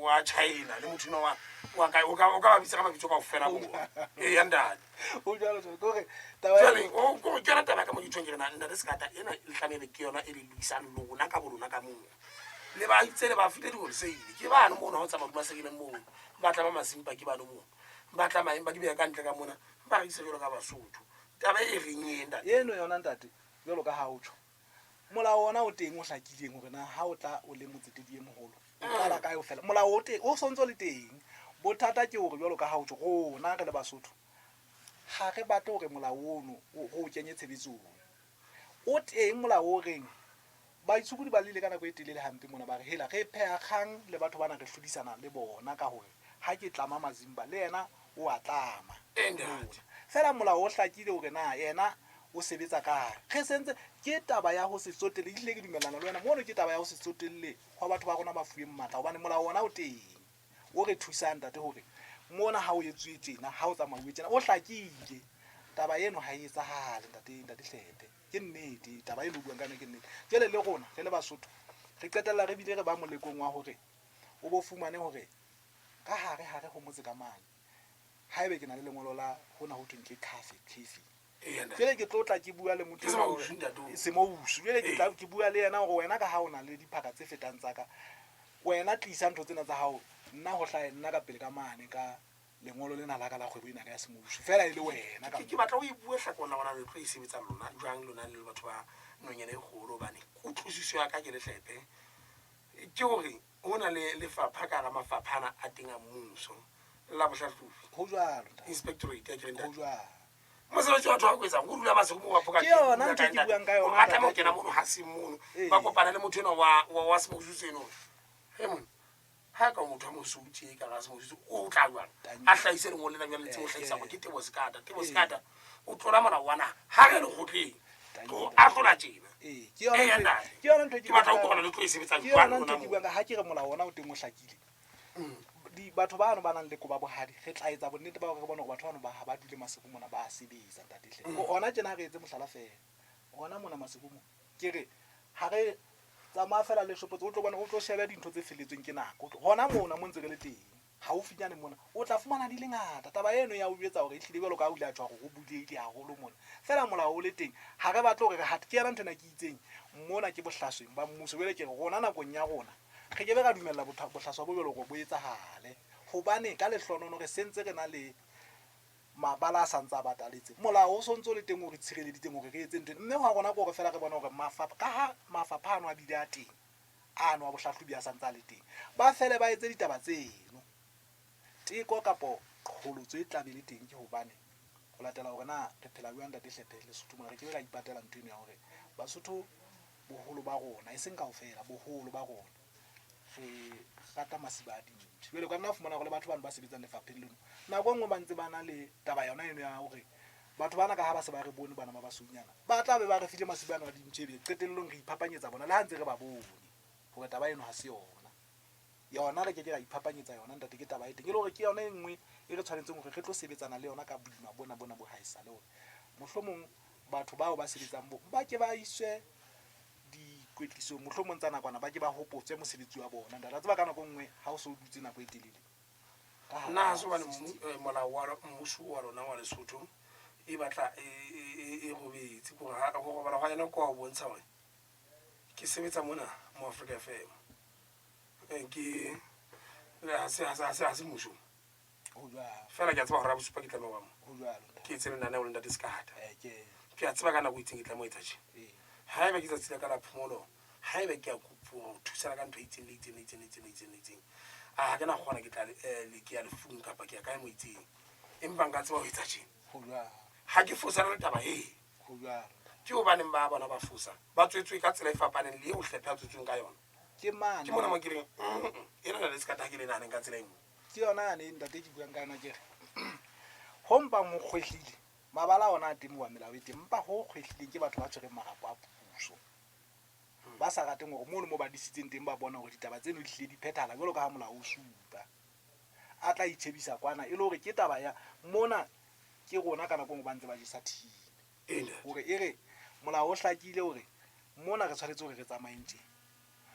wa China le motho enwa wa wa kae, o ka o ka ba bitsa ka mabitso kaofela bona. Eya ntate. Ho jwalo jwalo, ke hore taba Jwale o ko ke yona taba ka mo ke tjhong ke re na ntate Sekata ena e tlamehile ke yona e le lokisang lona ka bolona ka moo. Le ba itse le ba file di-wholesale ke bano mono ha o tsamaya hodima sekeleng mono ba tla ba masimpa ke bano mono ba tla maeng ba di beha ka ntle ka mona ba rekisa jwalo ka Basotho. Taba e reng e ntate? Eno yona ntate, jwalo ka ha o tjho, molao ona o teng o hlakileng hore na ha o tla o le motsetedi e moholo o qala kae o fela. Molao o teng, o sontso le teng. Bothata ke hore jwalo ka ha o tjho, rona re le Basotho ha re batle hore molao ono o re o kenye tshebetsong. O teng molao o reng baitshokodi ba llile ka nako e telele hampe mona, ba re hela re pheha kgang le batho bana re hlodisana le bona ka hore ha ke tlama Mazimba le yena o a tlama mona. Feela molao o hlakile hore na yena o sebetsa kae. Re sentse ke taba ya ho se tsotelle, ehlile ke dumellana le wena mono, ke taba ya ho se tsotelle hwa batho ba rona ba fuweng matla hobane molao ona o teng o re thusang ntate hore mona ha o etsuwe tjena, ha o tsamauwe tjena, o hlakile. Taba eno ha e etsahale ntate, ntate Hlephe. Ke nnete taba eno o buang ka yona ke nnete. Jwale le rona re le Basotho re qetella re bile re ba molekong wa hore o bo fumane hore ka hare hare ho motse ka mane haebe ke na le lengolo la hona ho thweng ke cafe, cafe. Jwale ke tlo tla ke bua le motho enwa hore semousu. Jwale ke tla ke bua le yena hore wena ka ha o na le diphaka tse fetang tsa ka, wena tlisa ntho tsena tsa hao, nna ho hlahe nna ka pele ka mane ka lengolo lena la ka la kgwebo ena ka ya semousu, feela e le wena ka Ke ke batla o e bue hlakong la bona le tlo e sebetsa lona jwang lona le le batho ba nonyana e kgolo, hobane kutlwisiso ya ka ke Lehlepe ke hore ho na le lefapha ka hara mafapha ana a teng a mmuso la bohlahlobi. Ho jwalo ntate. Inspectorate ya Ho jwalo. Mosebetsi wa batho ba ko etsang o dula masigo mo ba phoka Ke yona ntho e ke buang ka yona, ba tlameha ho ntate. kena mono ha se mono Ee. ba kopana le motho enwa wa wa wa semousu seno he monna ha ka motho wa mosou tje ka ga semousu o tla jwang Tanki. a hlahise lengolo lena jwale le tsebo Eh, hlahisa gore eh. ke Tebo Sekata. Tebo Ee. Sekata o tlola molao wa naha ha re lekgotleng Tanki, o ntate. ahlola tjena. Ee, ke yona Eya, ntho e- ntate. ke yona ntho e ke Ke batla buang ho ka kopana yona. le tlo e sebetsang Ke jwang yona ntho lona e ke moo. buang ka ha ke re molao ona o teng o hlakile. Di, batho bano ba nang le koba bohadi re tla etsa bonnete ba hore re bone hore batho bano ba ha ba dule Maseru mona ba a sebetsa ntate hle. Hona tjena ha re etse mohlala feela. Hona mona Maseru mo ke re ha re tsamaya feela le shopo tse o tlo bona o tlo shebe dintho tse felletsweng ke nako. Hona mona mo ntse re le teng haufinyane mona o tla fumana di le ngata. Taba eno ya o jwetsa hore ehlile jwalo ka ha o ile a tjho hore ho bulehile haholo mona. Feela molao o le teng ha re batle hore re hate. Ke yona ntho ena ke itseng mona ke bohlasweng ba mmuso. Jwale ke re rona nakong ya rona re ke be ra dumella bohlaswa bo jwalo hore bo etsahale. Hobane ka lehlonono re sentse re na le mabala a sa ntse a bataletse. Molao o sontse o le teng o re tshireleditseng hore re etse ntho ena. Mme hwa rona ke hore feela re bone hore mafapha, ka ha mafapha ano a bile a teng, ano a bohlahlobi a sa ntse a le teng, ba fele ba etse ditaba tseno. Teko kapo qholotso e tla be le teng ke hobane ho latela hore na re phela jwang Ntate Hlephe Lesotho mona, re ke be ra ipatela ntho eno ya hore Basotho boholo ba rona, e seng kaofela, boholo ba rona re rata masiba a dintho. Jwale o ka nna wa fumana hore le batho bano ba sebetsang lefapheng leno nako e nngwe ba ntse ba na le taba yona eno ya hore batho bana ka ha ba se ba re bone bana ba basweunyana ba tla be ba re file masiba ano a dintho, ebe qetellong re iphapanyetsa bona le ha ntse re ba bone hore taba eno ha se yona. Yona re ke ke ra iphapanyetsa yona ntate, ke taba e teng e le hore ke yona e nngwe e re tshwanetseng hore re tlo sebetsana le yona ka boima bona bona bo haesale, hore mohlomong batho bao ba sebetsang bo ba ke ba iswe dikwetlisong, mohlomong tsa nakwana, ba ke ba hopotswe mosebetsi wa bona. Ntate, a tseba ka nako e nngwe ha o so o dutse nako e telele ka hara Nna ha se hobane system. Molao wa mmuso wa rona wa Lesotho e batla e robetse, ke hore ho robala hwa yona ke wa ho bontsha hore ke sebetsa mona mo Africa FM. Ke ha se mmusong. Ho jwalo. Feela ke a tseba hora ya bosupa ke tlameha ho ba mo. Ho jwalo, ntate. Ke etse lenaneo le ntate Sekata. Ke. Ke a tseba ka nako e itseng ke tlameha ho etsa tje. Haeba ke tsatsi la ka la phomolo, haeba ke a kopuwa ho thusana ka ntho e itseng le itseng le itseng le itseng le itseng le itseng, a ha ke na kgona ke tla ke ya lefung kapa ke ya kae mo itseng. Empa nka tseba ho etsa tje. Ho jwalo. Ha ke fosana le taba e. Ho jwalo. Ke hobaneng ba bona ba fosa? Ba tswetswe ka tsela e fapaneng le eo Hlephe a tswetsweng ka yona. Ke mane. Ke mona mo ke reng, ena na le Sekata ha ke le nahaneng ka tsela e nngwe. Ke yona yane ntate ke buang ka yona, ke re ho mpang ho kgwehlile mabala ona a teng wa melao e teng, empa ho kgwehlileng ke batho ba tshwereng marapo a puso, ba sa rateng hore mono mo ba disitseng teng ba bona hore ditaba tseno di hlile di phethahala jwalo ka ha molao o supa. A tla itjhebisa kwana e le hore ke taba ya mona ke rona ka nako e nngwe ba ntse ba jesa thini, hore e re molao o hlakile hore mona re tshwanetse hore re tsamayeng tje.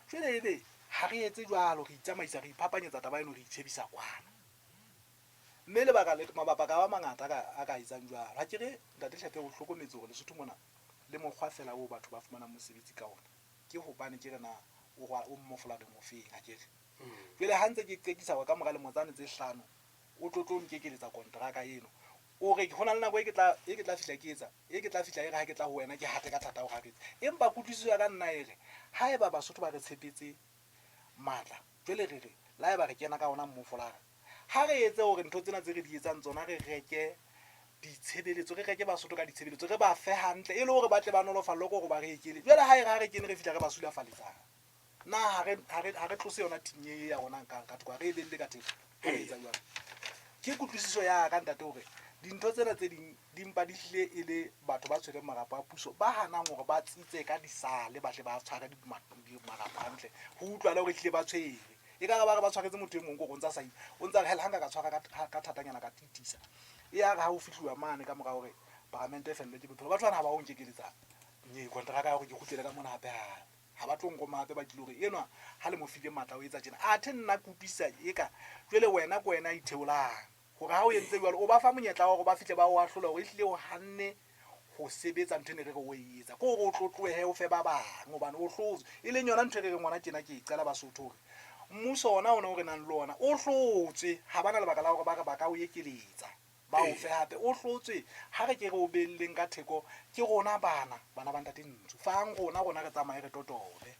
Jwale ebe ha re etse jwalo, re itsamaisa, re iphapanyetsa taba eno, re itjhebisa kwana. Mme lebaka le mabaka a ka ba mangata a ka etsang jwalo. Ha ke re ntate Hlephe o hlokometse hore Lesotho mona le mokgwa fela oo batho ba fumanang mosebetsi ka ona ke hobane ke re na o mmofolareng o feng, ha ke re. Jwale ha ntse ke qekisa hore ka mora lemo tsane tse hlano o tlo tlo nkekeletsa kontraka eno, o re ho na le nako e ke tla e ke tla fihla ke etsa e ke tla fihla e re ha ke tla ho wena ke hate ka thata hore ha re etse. Empa kutlwisiso ya ka nna e re haeba Basotho ba re tshepetse matla, jwale re re le haeba re kena ka ona mmofolara, ha re etse hore ntho tsena tse re di etsang tsona re reke ditshebeletso, re reke Basotho ka ditshebeletso, re ba fe hantle e le hore ba tle ba nolofallwe ke hore ba re ekele. Jwale ha e re ha re kene re fihla re ba sulafaletsang, na ha re tlose yona thing e ya rona ka thoko, ha re e belle ka theko, ha re etsa jwalo. Ke kutlwisiso ya ka ntate hore dintho tsena tse ding di mpa di hlile e le batho ba tshwereng marapo a puso ba hanang hore ba tsitse ka disale, ba tle ba tshware marapo hantle, ho utlwala hore ehlile ba tshwere. E ka re ba re ba tshwaretse motho e mong kore o ntsa sa o ntsa re hela ha nka ka tshwara ka thatanyana ka titisa. E ya re ha ho fihluwa mane ka mora hore paramente e fellwe ke bophelo, batho bana ha ba o nkekeletsang nye kontraka ya hore ke kgutlele ka mona hape hape. Ha ba tlo nroma hape, ba tlilo hore enwa ha le mo file matla o etsa tjena. Athe nna ke utlwisisa eka jwale wena ke wena a itheolang hore ha o entse jwalo o ba fa monyetla wa hore ba fihle ba o ahlole hore ehlile o hanne ho sebetsa ntho e ne re re o e etsa, ke hore o tlo tlohe o fe ba bang hobane o hlotswe. E leng yona ntho e re reng ngwana tjena ke e qela Basotho hore mmuso ona ona o re nang le ona o hlotswe, ha bana lebaka la hore ba re ba ka o ekeletsa ba o fe hape, o hlotswe. Ha re ke re o belleng ka theko, ke rona bana bana ba ntate Ntsu, fang rona rona re tsamaye re totobe.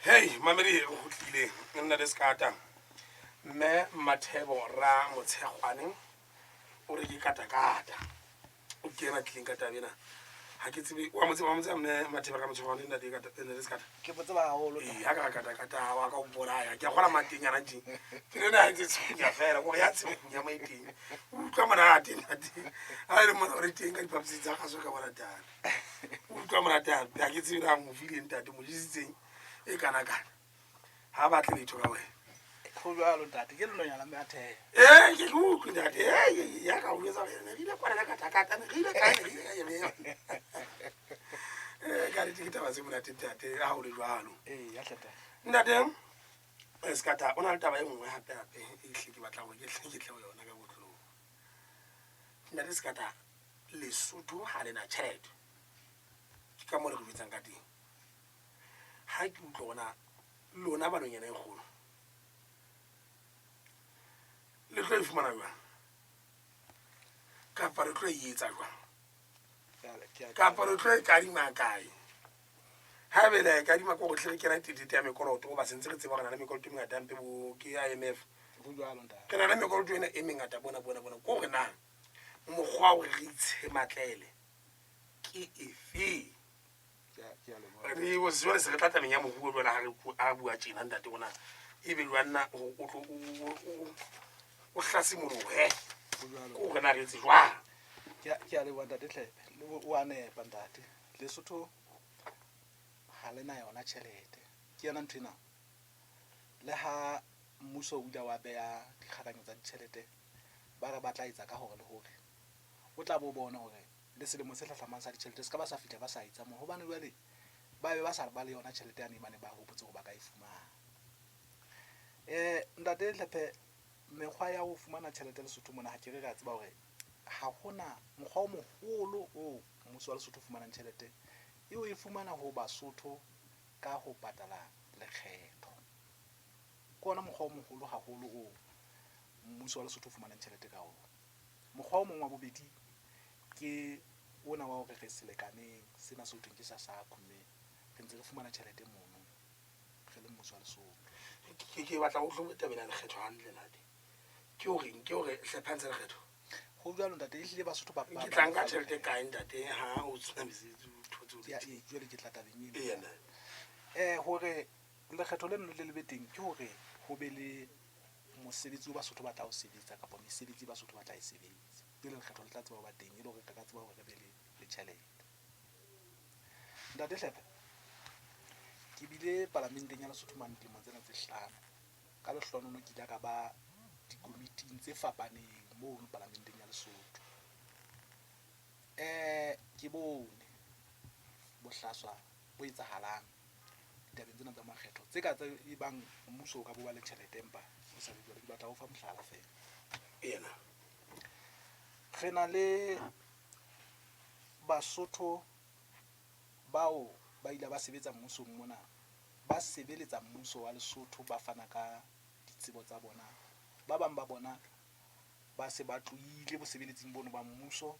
Hey mamedi, re kgutlile nna le Sekata. Mme Mathebo ra Motshegwane o re ke katakata, o ke ena tlileng ka taba ena. Ha ke tsebe wa mo tseba, wa mo tseba mme Mathebo ra Motshegwane, ntate kata nna le Sekata. Ke mo tseba haholo. Ee, ha ka ra katakata wa ka o bolaya, ke a kgola matenyana tje. Ke le ena ha ntse tshunya fela, kore ya tshunya mo e teng. O utlwa monate ntate. Ha e le mona o re teng ka diphaposing tsa kgaso ka bona tana. O utlwa monate hampe, ha ke tsebe na mo file ntate, mo jesitseng e kana kana. Ha batle letho ka wena. Ho jwalo ntate, ke lenonyana mme a theha. Ee, ke ke utlwe ntate. Ee, ya ka o jwetsa hore ne re ile kwana katakata, ne re ile kae, ne re ile kae, ka nnete ke taba tse monate ntate, ha ho le jwalo. Ee, ya hle ntate. Ntate, Sekata, o na le taba e nngwe hape hape e hle ke batlang hore ke hle ke tle ho yona ka botlolo. Ntate Sekata, Lesotho ha le na tjhelete. Ke ka moo le re jwetsang ka teng. Ha ke utlwa hore na lona banonyana e kgolo le tlo e fumana jwang, kapa re tlo e etsa jwang, kapa re tlo e kadima kae? Ha ebe le a e kadima, ke hore hle re kena tetete ya mekoloto, hoba sentse re tseba hore na le mekoloto e mengata hampe bo ke IMF. Ho jwalo ntate. Re na le mekoloto ena e mengata bona bona bona, ke hore na mokgwa wa hore re itshematlele ke efe? Re jwale se re tla tabeng ya moruo jwale, ha re a bua tjena ntate ona, ebe jwang na o tlo o hlasimolohe, Ho jwalo. Ke hore na re etse jwang? Ke a leboha ntate Tlepe. O a nepa ntate. Lesotho ha le na yona tjhelete. Ke yona ntho ena. Le ha mmuso o ile wa beha dikgakanyo tsa ditjhelete, ba re ba tla etsa ka hore le hore. O tla bo bona hore le selemo se hlahlamang sa ditjhelete se ka ba sa fihla ba sa etsa moo. Hobane jwale ba be ba sa ba le yona tjhelete yane ba ne ba hopotse hore ba ka e fumana. Ntate Hlephe, mekgwa ya ho fumana tjhelete Lesotho mona ha ke re re a tseba hore ha hona mokgwa o moholo o mmuso wa Lesotho o fumanang tjhelete e o e fumana ho Basotho ka ho patala lekgetho. Ke ona mokgwa o moholo haholo o mmuso wa Lesotho o fumanang tjhelete ka ona. Mokgwa o mong wa bobedi ke ona wa hore re selekaneng sena se ho thweng ke sa SACU mme re ntse re fumana tjhelete mono re le mmuso wa Lesotho. Ke batla ho utlwe tabeng ya lekgetho hantle ntate. Ke horeng? Ke hore hlepha ntsha lekgetho? Ho jwalo ntate, ehlile Basotho ba Ke tla nka tjhelete kae ntate ha o sena mesebetsi o thotse o Ke le ee, jwale ke tla tabeng eno. Eya ntate. Hore lekgetho leno le le be teng ke hore ho be le mosebetsi o Basotho ba tla o sebetsa kapa mesebetsi Basotho ba tla e sebetsa. Pele lekgetho le tla tseba ho ba teng e le hore re ka tseba hore re be le tjhelete. Ntate Hlephe, ke bile palamenteng ya Lesotho mane dilemo tsena tse hlano. Ka lehlohonolo ke ile ka ba dikomiting tse fapaneng mono palamenteng ya Lesotho. Ke bone bohlaswa bo etsahalang ditabeng tsena tsa makgetho tse ka tse e bang mmuso o ka bo ba le tjhelete empa o sa be jwalo. Ke batla ho fa mohlala feela. Ena. Re na le Basotho bao ba ile ba sebetsa mmusong mona, ba sebeletsa mmuso wa Lesotho, ba fana ka ditsebo tsa bona. Ba bang ba bona ba se ba tlohile bosebeletsing bono ba mmuso,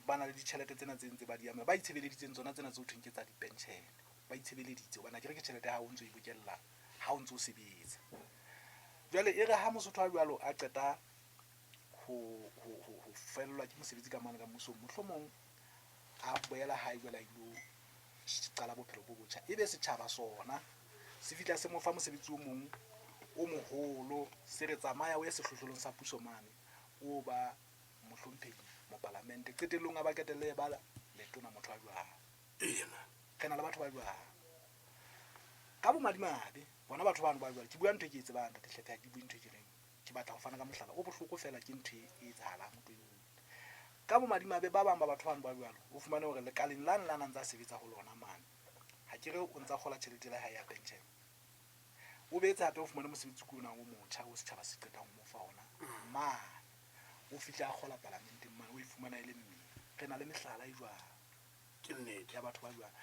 ba na le ditjhelete tsena tse ntse ba di ama, ba itshebeleditseng tsona tsena tse ho thweng ke tsa dipenshene. Ba itshebeleditse hobane akere ke tjhelete ya hao o ntso e bokella ha o ntso sebetsa. Jwale e re ha Mosotho a jwalo a qeta ho fellwa ke mosebetsi ka mane ka mmusong, mohlomong a boela hae jwale a ilo qala bophelo bo botjha, ebe setjhaba sona se fihla se mo fa mosebetsi o mong o moholo, se re tsamaya o ye sehlohlolong sa puso mane o ba mohlomphehi mopalamente, qetellong a ba qetelle ba letona motho a jwang. Ena. Re na le batho ba jwang. Ka bomadimabe bona batho bano ba jwang, ke bua ntho e ke e tsebang ntate Hlephe, ha ke bue ntho e ke reng ke batla ho fana ka mohlala o bohloko fela ke ntho e etsahalang ntho eo. Ka bomadimabe ba bang ba batho bano ba jwalo, o fumane hore lekaleng lane la nang tsa sebetsa ho lona mane, ha ke re o ntsa kgola tjhelete la hae ya pension, o boetse hape o fumane mosebetsi ke ona o motjha o setjhaba se qetang ho mo fa ona mane, o fihle a kgola palamenteng mane, o e fumana e le mme. Re na le mehlala e jwalo. Ke nnete. Ya batho ba jwalo.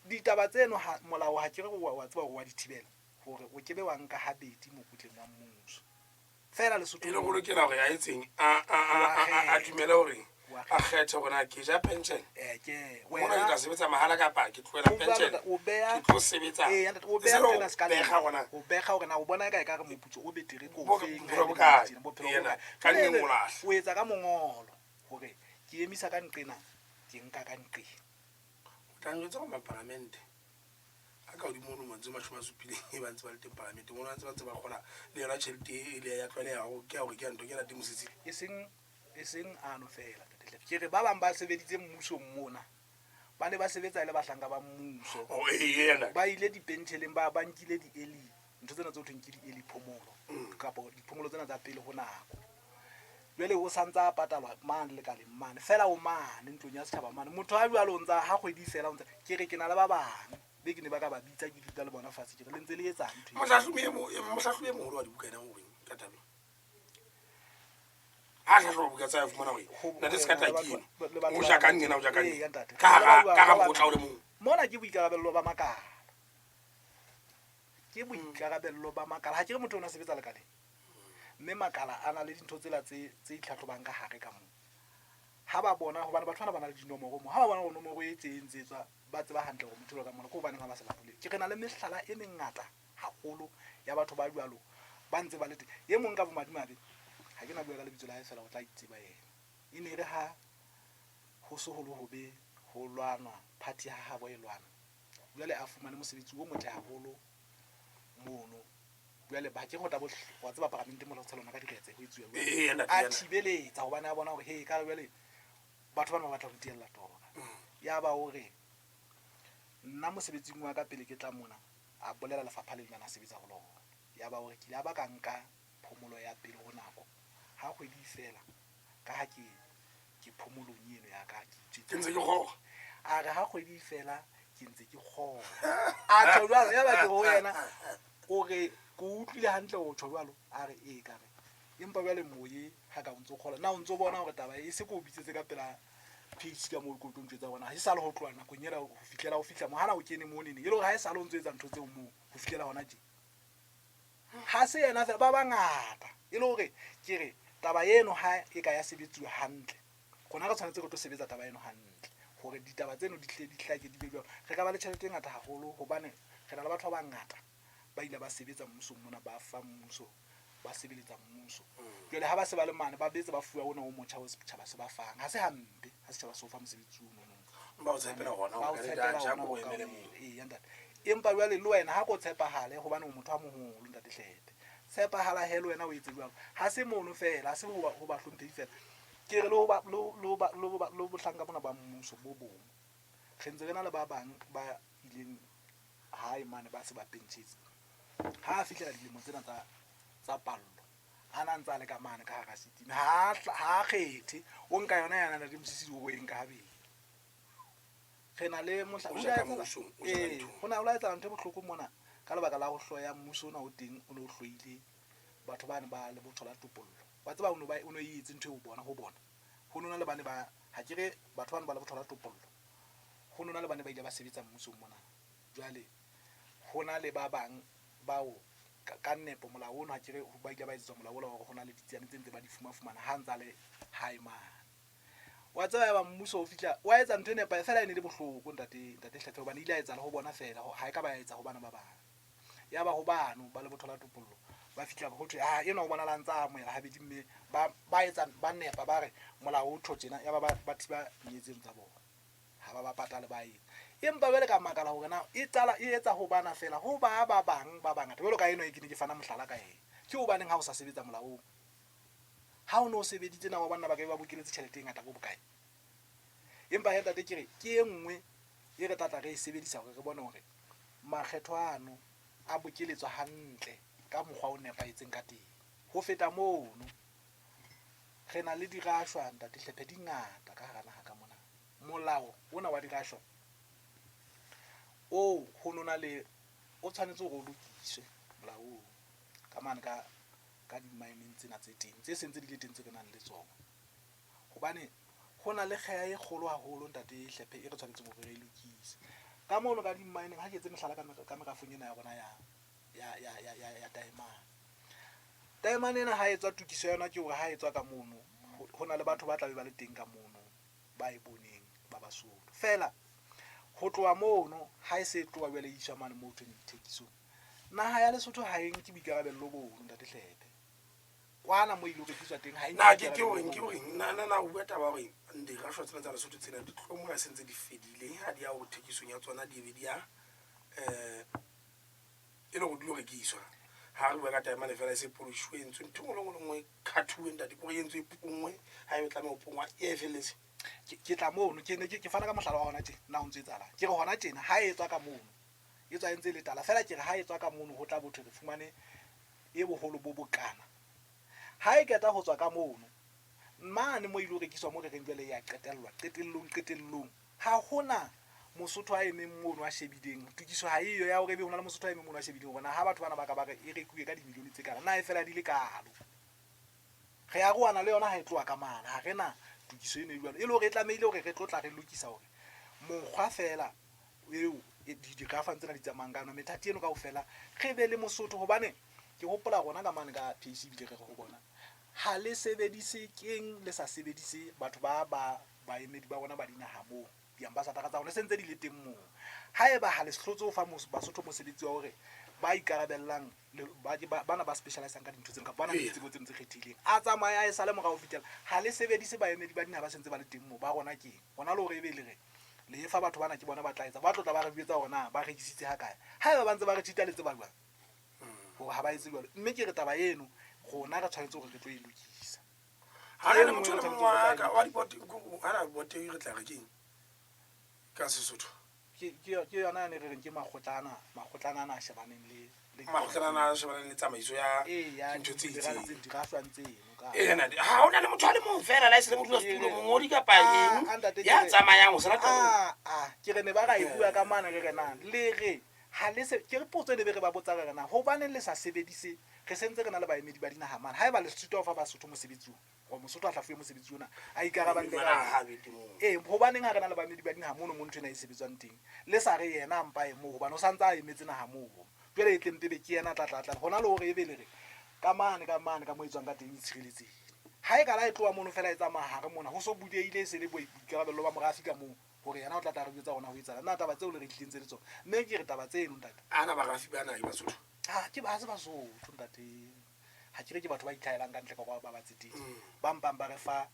Ditaba tseno ha molao ha ke re wa tseba hore wa di thibela hore o kebe wa nka habedi mokotleng wa mmuso. Feela Lesotho E le go lokela hore a etseng a dumele hore a kgethe hore na ke ja pension. Ke Mona ke tla sebetsa mahala kapa ke tlohela pension. O beha Ke tlo sebetsa. Ee, ntate, o beha E se ntho ena ska beha hona. O beha hore na o bona ka ekare moputso o betere ko Bo- feng, bophelo bo kae? bophelo bo Yena, kae. ka nneng Jwale o lahla. O etsa ka mongolo hore ke emisa ka nqena, ke nka ka nqena. O tla njwetsa hore mapalamente a ka hodimo ho mantswe 70 e ba ntse ba le teng palamenteng, bona ntse ba ntse ba kgola le yona tjhelete e le ya tlwaleha hore ke ya hore ke ya ntho ke ya teng mosebetsi. E seng ano fela, ntate Hlephe. Ke re ba bang ba sebeditse mmusong mona, ba ne ba sebetsa e le bahlanka ba mmuso. Oh, ee, ee, Ba ile dipentjheleng, ba nkile di-early, ntho tsena tse ho thweng ke di-early phomolo, kapa diphomolo tsena tsa pele ho nako. Jwale o santsa a patalwa mane lekaleng mane, fela o mane ntlong ya setjhaba mane. Motho a jwalo o ntsa ha kgwedi e fela o ntsa, ke re ke na le ba bang be ke ne ba ka ba bitsa ke dula le bona fatshe, ke re le ntse le etsang ntho eo? Mohlahlobi e moholo wa dibuka ena o reng ka tabeng? Ha hlahloba buka tsa hae, fumana hore ntate se ka Le tla ke eno. le batho O ba ja ka bang. nqena, o ja ka Ee, nqena. ntate. Ka Le hara batho ka hara ba mokotla o le mong. Mona ke boikarabello ba makala. Ke boikarabello ba makala. Ha ke re motho o na sebetsa lekaleng. Mme makala a na le dintho tsela tse itlhahlobang ka hare ka moo. Ha ba bona hobane batho bana ba na le dinomoro moo. Ha ba bona hore nomoro e tse ntse tswa, ba tseba hantle hore motho ka mona ke hobaneng ha ba sa ba bolele. Ke re na le mehlala e mengata haholo ya batho ba jwalo ba ntse ba le teng. E mong ka bomadimabe, ha ke na bua ka lebitso la hae fela o tla itseba yena. E ne re ha ho se ho le hobe ho lwanwa, party ya habo e lwana. Jwale a fumane mosebetsi o motle haholo mono. Jwale ba ke go tla bo wa tseba paramente mola ho tshelwana ka diretse ho etsuwa jwalo. Ee, ntate, A yena. thibeletsa hobane a bona hore he ka jwale Batho bana ba batla ho ntiella tora. Ya ba o re nna mosebetsing wa ka pele ke tla mona, a bolela lefapha le lena a sebetsa ho lona. Ya ba o re ke ile a ba ka nka phomolo ya pele ho nako ha kgwedi e fela, ka ha ke phomolong eno ya ka ke Ke ntse ke kgola. A re ha kgwedi e fela ke ntse ke kgola. A tjho jwalo, ya ba ke re ho yena, o re ke utlwile hantle o tjho jwalo. A re ee, ka re empa jwale moye ha ka o ntso kgola, na o ntso bona hore taba e se ke o bitsetse ka pela PHC ka moo ke o tlo ntjwetsa hore na ha e sale ho tloha nakong ela ho fihlela o fihla mo, hana o kene mo neneng, e le hore ha e sale o ntso etsa ntho tseo moo ho fihlela hona tje. Ha se yena fela, ba bangata. E le hore ke re taba eno ha e ka ya sebetsuwa hantle, rona re tshwanetse re tlo sebetsa taba eno hantle hore ditaba tseno di hle di hlake di be jwalo. Re ka ba le tjhelete e ngata haholo hobane re na le batho ba bangata ba ile ba sebetsa mmusong mona, ba fa mmuso, ba sebeletsa mmuso. Jwale ha ba se ba le mane, ba betse ba fuwa ona o motjha o setjhaba se ba fang. Ha se hampe ha setjhaba se o fa mosebetsi ono no. Ba o tshepela hona Ba o hore ka tshepela nnete, atjhe, a hona ko o ho ka emele o moo. Eya ntate. Empa jwale le wena ha ko tshepahale hobane o motho a moholo ntate Hlepe. Tshepahala he le wena o etse jwalo. Ha se mono fela, ha se ho ba ho ba hlomphehi fela. Ke re le ho ba le ho ba le ho ba le bohlanka bona ba mmuso bo bong. Re ntse re na le ba bang ba ileng hae mane ba se ba pentjhetse. Ha a fihlela dilemo tsena tsa pallo, a na ntse a le ka mane ka hara setimi. Ha ha kgethe, o nka yona yana ntate Mosisi o e nka habedi. Re na le mohla O o ja ka ile a mmusong, o ja ka etsa, ee, nthong. ho na o la etsahala ntho e bohloko mona ka lebaka la ho hloya mmuso ona o teng, o no hloile batho bane ba lebotho la topollo. Wa tseba o no ba o no e etse ntho eo bona ho bona. Ho nona le bane ba ha ke re batho bane ba lebotho la topollo. Ho nona le bane ba ile ba sebetsa mmusong mona. Jwale ho na le ba bang bao ka nepo molao ono ha ke re ba ile ba etsetswa molao ola hore ho na le ditsiane tse ntse ba di fumafumana ha ntsa le hae mane. Wa tseba ya ba mmuso o fihla wa etsa ntho e nepae fela e ne le bohloko ntate ntate Hlepe hobane ile a etsahala ho bona fela ha e ka ba ya etsa ho bana ba bang. Ya ba ho bano ba lebotho la topollo ba fihla ho thwe ah enwa o bonahala ntsa a amohela habedi mme ba etsa ba nepa ba re molao o tjho tjena, ya ba ba thiba nyetseng tsa bona. Ha ba ba patale ba etsa. Empa jwale ka makala hore na e qala e etsa ho bana fela ho ba ba bang ba bangata. Jwalo ka eno e ke ne ke fana mohlala ka ena. Ke hobaneng ha o sa sebetsa molaong? Ha o no sebeditse na wa banna ba ka be ba bokeletse tjhelete e ngata bo bokae? Empa he ntate ke re ke e nngwe e re tlatla re e sebedisa hore re bone hore makgetho ano a bokeletswa hantle ka mokgwa o nepahetseng ka teng. Ho feta mono, re na le dirashwa ntate Hlephe di ngata ka hara naha ka mona. Molao ona wa dirashwa oo ho nona le o tshwanetse hore o lokiswe molao oo ka mane ka di-mine tsena tse teng tse seng tse di le teng tse re nang le tsona. Hobane ho na le kgeha e kgolo haholo ntate Hlephe e re tshwanetseng hore re e lokise. Ka mono ka di-mine-eng ha ke etse mehlala ka merafong ena ya rona ya taemane. Taemane ena ha etswa tokiso ya yona ke hore ha etswa ka mono ho na le batho ba tla be ba le teng ka mono ba e boneng ba Basotho. Feela ho tloha mono ha e se e tloha jwale e iswa mane moo thweng dithekisong. Naha ya Lesotho ha e nke boikarabello bono ntate Hlephe. Kwana mo ile rekiswa teng ha e nke Na ke boikarabello horeng ke bono. horeng na o bua taba hore dirashwa tsena tsa Lesotho tsena di tlo mona se ntse di fedile ha di ya ho thekisong ya tsona di be di ya e le hore di lo rekiswa. Ha re bua ka taemane fela e se polishuwe e entswe ntho e nngwe le nngwe le nngwe e khathuwe ntate, ke hore e entswe e pongwe, ha ebe tlameha ho pongwa e felletse. Ke tla mono ke ne ke fana ka mohlala wa hona tjena na ho ntso etsahalang. Ke re hona tjena ha e etswa ka mono e tswa e ntse e le tala fela ke re ha e tswa ka mono ho tla bothwe re fumane e boholo bo bokana. Ha e qeta ho tswa ka mono mane mo ilo rekiswa mo re reng jwale ya qetellwa qetellong qetellong ha hona Mosotho a emeng mono a shebileng tokiso ha eyo ya hore ebe hona le Mosotho a emeng mono a shebileng hore na ha batho bana ba ka ba re e rekuwe ka dimilione tse kana na e fela di le kalo. Re arohana le yona ha e tloha ka mane, ha re na tokiso eno e jwalo. E le hore e tlamehile hore re tlo tla re lokisa hore mokgwa fela eo dirafang tsena di tsamayang ka yona, methati eno kaofela re be le Mosotho. Hobane ke hopola rona ka mane ka PAC ebile re re ho bona ha le sebedise keng le sa sebedise batho ba baemedi ba rona ba dinaha moo, diambassadora tsa rona se ntse di le teng moo. Haeba ha le hlotse ho fa Basotho mosebetsi wa hore ba ikarabellang bana ba specialisang ka dintho tseno kapa ba nang le ditsebo tseno tse kgethehileng a tsamaye a e sale morao ho fihlela ha le sebedise baemedi ba dinaha ba sentse ba le teng moo ba rona keng hona le hore ebe le re le fa batho bana ke bona ba tla etsa ba tlotla ba re jwetsa hore na ba rekisitse ha kae. Haeba ba ntse ba re cheat-a le tseba jwang hore ha ba etse jwalo. Mme ke re taba eno rona re tshwanetse hore re tlo e lokisa. Ha na le motho le mongwe wa ka wa dibote, ha na bote re tla re keng ka Sesotho? Ke yona yane re reng ke makgotlana, makgotlana ana a shebaneng le Makgotlana a shebaneng le tsamaiso ya ee, ya dintho tse dirala itseng. tse dirafshwang tseno ka Ee, ntate, ha ho na le motho a le mong fela la e se le modulasetulo, Ee. mongodi kapa Ah, eng ah, ntate, ke ya tsamayang ho sala taba. Ah, ah, ke re ne ba ra e bua ka mane, re re na le re ha le se ke re potso e ne be re ba botsa, re re na hobaneng le sa sebedise, re sentse re na le baemedi ba dinaha mane, haeba le sitwa ho fa Basotho mosebetsi o, gore Mosotho a tla fuwe mosebetsi ona a ikarabang le ka Ha be teng moo. Ee, hobaneng ha re na le baemedi ba dinaha mono mo ntho ena e sebetswang teng, le sa re yena a mpa e moo, hobane o santse a emetse naha moo, jwale e tleng pebe ke yena a tla tla tla hona le hore e be le re ka mane ka mane ka mo e tswang ka teng e tshireletsehile. Ha e kala e tloha mono fela e tsamaya hare mona, ho so buleile, e se le boikarabello ba morafi ka moo hore yena o tla tla re jwetsa hore na ho etsahala na taba tseo le re tlileng tse le tsona. Mme ke re taba tseno, ntate. Ana barafi bana ke Basotho? Ha ke ba se Basotho, ntate. Ha ke re ke batho ba itlhahelang ka ntle ka kwa ba batsetedi, ba mpang ba re fa,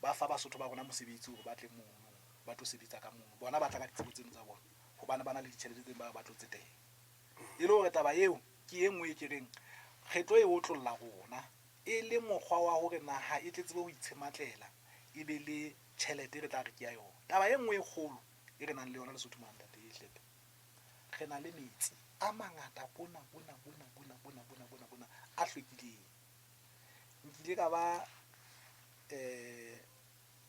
ba fa Basotho ba rona mosebetsi hore ba tle mono ba tlo sebetsa ka mono. Bona ba tla ka ditsebo tseno tsa bona hobane ba na le ditjhelete tse ba ba tlo tsetela. E le hore taba eo ke e nngwe e ke reng re tlo e otlolla rona e le mokgwa wa hore naha e tle tsebe ho itshematlela, e be le tjhelete re tla re ke ya yona. Taba e nngwe e kgolo e re nang le yona Lesotho mona, ntate Hlepe, re na le metsi a mangata bona bona bona bona bona bona bona bona a hlwekileng. Nkile ka ba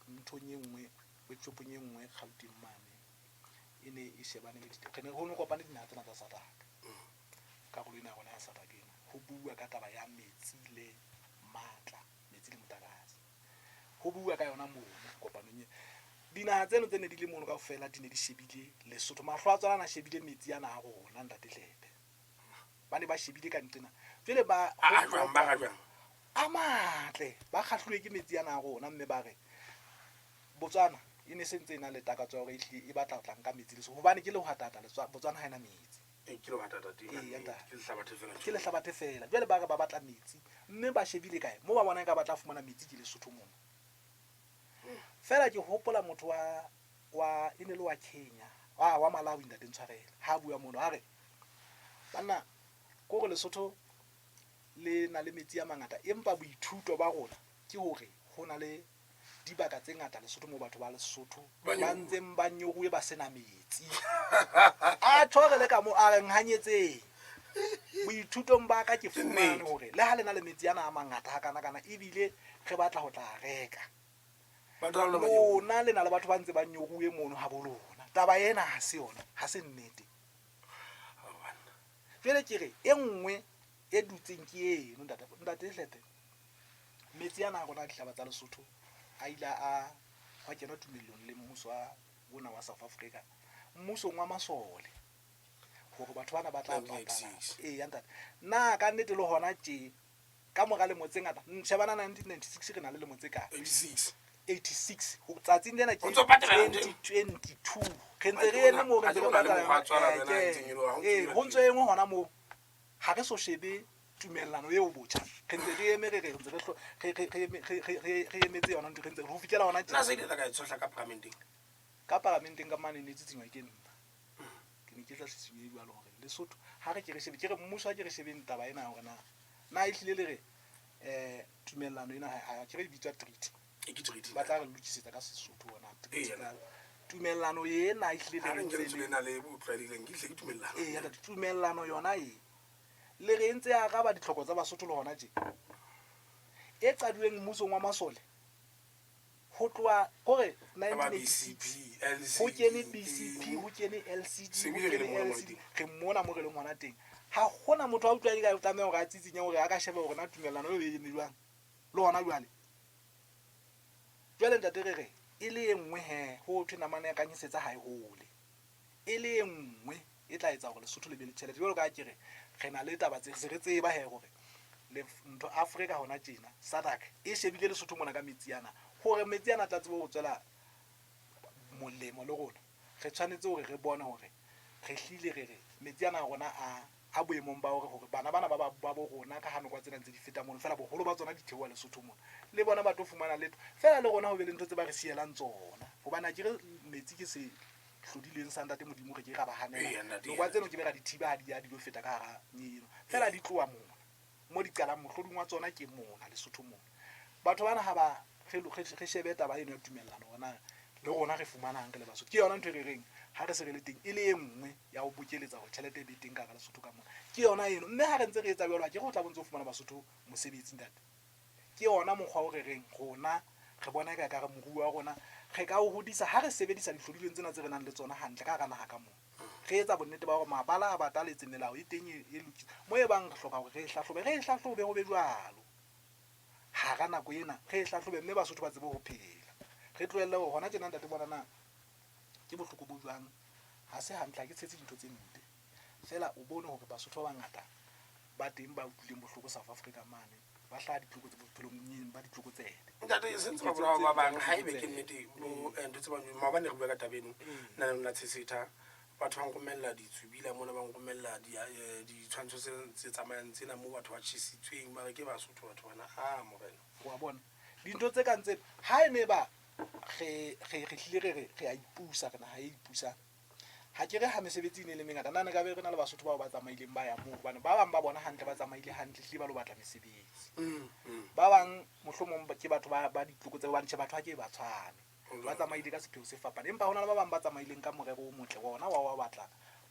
nthong e nngwe, workshopong e nngwe Gauteng mane, e ne e shebane le re ne ho no kopane dinaha tsena tsa SADC, karolo ena ya rona ya SADC ena, ho bua ka taba ya metsi le matla, metsi le motlakase. Ho bua ka yona mono kopanong ena. Dinaha tseno tse ne di le mono kaofela di ne di shebile Lesotho, mahlo a tsona a na shebile metsi ana a rona, ntate Hlepe. Ba ne ba shebile ka nqena. Jwale ba A jwang, ba ra jwang? A matle, ba kgahluwe ke metsi ana a rona, mme ba re Botswana e ne se ntse e na le takatso ya hore ehlile e batla ho tla nka metsi Lesotho, hobane ke lehwatata, Botswana ha ena metsi. Ee, ke lehwatata teng, Ee, ntate. ke lehlabathe fela. Ke lehlabathe fela. Jwale ba re ba batla metsi, mme ba shebile kae moo ba bonang ka ba tla fumana metsi ke Lesotho mona. Fela ke hopola motho wa e ne le wa Kenya, wa Malawi, ntate ntshwarele, ha bua mono a re banna ko re Lesotho le na le metsi a mangata, empa boithuto ba rona ke hore ho na le dibaka tse ngata Lesotho moo batho ba Lesotho Ba ba nyoruwe. ntseng ba nyoruwe ba sena metsi. A tjho re le ka mo a re nhanyetseng. Boithutong ba ka ke fumane nnete. hore le ha le na le metsi ana a mangata hakana kana, ebile re batla ho tla reka, Batho ba lona ba nyoruwe. lona le na le batho ba ntse ba nyoruwe mono ha bo lona. Taba ena ha se yona, ha se nnete. Ao, banna. Jwale ke re e nngwe e dutseng ke eno, ntate, ntate Hlepe. Metsi ana a rona a dihlaba tsa Lesotho a ile a hwa kenwa tumellong le mmuso wa ona wa South Africa, mmusong wa masole, hore batho bana ba tla patala. 1986. Ee, ya ntate. Na ka nnete le hona tje ka mora lemo tse ngata, shebana 1996 re na le lemo tse kae? 86. 86. Ho tsatsing lena ke O ntso patala ntho 2022. Re ntse re eme moo, re ntse re Ha ke bona le patala mokgwa yona. wa tswala Eh, wena ke- ntseng e le hore ha o ee, ntso ho ntso engwe hona moo. Ha re so shebe tumellano eo botjha. Re ntse re eme re re ntse re hlo- re re re eme- re re re re emetse yona ntho, re ntse ho fihlela hona tje. Nna se ile ka e tshohla ka paramenteng. Ka paramenteng ka mane ne tsitsinywa ke nna. Ke ne ke tla tsitsinyo e jwalo hore Lesotho ha re ke re shebe, ke re mmuso ha ke re shebeng taba ena hore na ehlile le re tumellano ena ha ke re e bitswa treaty. E ke treaty. Ba tla re lokisetsa ka Sesotho hona treaty. Ee. Tumellano ena ehlile le Ha re re nke ntse lentswe le lena le utlwalehileng, ke hle ke tumellano. Ee, ya tumellano yona e le re ntse araba ditlhoko tsa Basotho le hona tje. E qadilweng mmusong wa masole ho tloha kore Ba 1986 BCP, LCD, ho kene BCP, ho kene LCD, Se ho bile re kene le mona mo LCD. teng. Re mona mo re leng hona teng. Ha hona motho a utlwang eka o tlameha hore a tsitsinye hore a ka sheba hore na tumellano eo e eme jwang. Le hona jwale. Jwale ntate re re e le e nngwe he, ho thwe namane ya kanyisetsa ha e hole. E le e nngwe e tla etsa hore Lesotho le be le tjhelete. Jwalo ka ha ke re re na le taba tse se re tseba he hore le ntho Afrika hona tjena SADC e shebile Lesotho mona ka metsi ana, hore metsi ana a tla tsebe ho tswela molemo le rona. Re tshwanetse hore re bone hore re hlile re re metsi ana a rona a boemong ba hore hore bana bana ba bo rona ka ha nokwa tsena ntse di feta mono, fela boholo ba tsona di theoha Lesotho mona, le bona ba tlo fumana letho fela, le rona ho be le ntho tse ba re sielang tsona, hobane ha ke re metsi ke se hlodilweng sa ntate Modimo, re ke ra ba hanela. Ee, ntate, Nokwa ee. tseno ke be ra di thiba ha di ya di lo feta ka hara eno, fela di tloha mona mo di qalang, mohloding wa tsona ke mona Lesotho mona. Batho bana ha ba re shebe taba eno ya tumellano hore na le rona re fumanang re le Basotho. Ke yona ntho e re reng ha re se re le teng e le e nngwe ya ho bokeletsa hore tjhelete e be teng ka hara Lesotho ka mona. Ke yona eno. Mme ha re ntse re etsa jwalo, akere o tla bo ntso fumana Basotho mosebetsi ntate. Ke ona mokgwa o re reng rona re bona eka ekare moruo wa rona re ka o hodisa ha re sebedisa dihlodilweng tsena tse re nang le tsona hantle ka hara naha ka mona. Re etsa bonnete ba hore mabala a bataletse, melao e teng e lokile. Moo e bang re hloka hore re e hlahlobe, re e hlahlobe ho be jwalo. Hara nako ena re e hlahlobe mme Basotho ba tsebe ho phela. Re tlohelle hore hona tjena ntate bona na ke bohloko bo jwang, ha se hantle, ha ke tshetse dintho tse mpe. Feela o bone hore Basotho ba bangata ba teng ba utlwileng bohloko South Africa mane, ba hlaha ditlokotse bophelong ba ditlokotsebe. Ntate e sentse ba bolawa ba bang ha ebe ke nnete bo ntho tse bang maobane re bua ka taba eno nna le lona Tshesetha batho ba nromella ditswibila mona ba nromella ditshwantsho tse tsamayang tsena moo batho ba tjhesitsweng ba re ke Basotho batho bana a morena. Wa bona dintho tse kang tseno ha e ne ba re re re hlile re re re a ipusa re naha e ipusang ha ke re ha mesebetsi e ne e le mengata na ne ka be re na le Basotho bao ba tsamaileng ba ya moo hobane ba bang ba bona hantle ba tsamaile hantle hlile ba lo batla mesebetsi. Ba bang mohlomong ke batho ba ba ditlokotsebe hobane tjhe batho ha ke ba tshwane. Ba tsamaile ka sepheo se fapaneng empa hona le ba bang ba tsamaileng ka morero o motle wa ona wa wa batla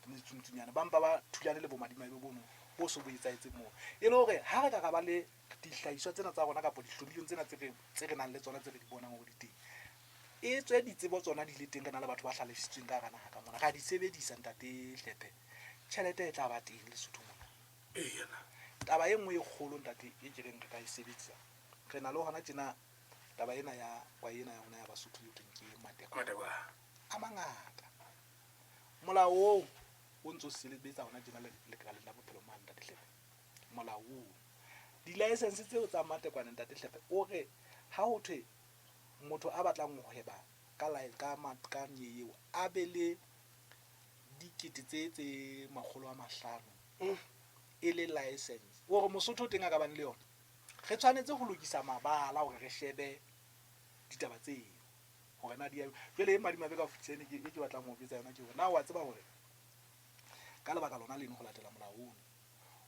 metsuntsunyana ba mpa ba thulane le bomadimabe bono bo so bo etsahetse moo. E le hore ha re ka ra ba le dihlahiswa tsena tsa rona kapa dihlodilweng tsena tse re tse re nang le tsona tse re di bonang hore di teng. E tswe ditsebo tsona di le teng re na le batho ba hlalefisitsweng ka hara naha ka mona. Ra di sebedisa ntate Hlephe. Tjhelete e tla ba teng Lesotho mona. Eya. Taba e nngwe e kgolo ntate e ke reng re ka e sebedisa. Re na le hona tjena taba ena ya kwae ena ya rona ya Basotho e thweng ke matekwane. Matekwane. A mangata. Molao oo o ntso sebetsa hona tjena lekaleng la bophelo mane ntate Hlephe. Molao oo. Di-license tseo tsa matekwane ntate Hlephe o re ha ho thwe motho a batlang ho hweba ka ka ka eo a be le dikete tse tse makgolo a mahlano e le license. O re Mosotho o teng a ka bang le yona. Re tshwanetse ho lokisa mabala hore re shebe ditaba tseo hore na di ya jwale e madimabe ka ho fetisisa ene e ke batlang ho jwetsa yona ke hore na wa tseba hore ka lebaka lona leno ho latela molao ono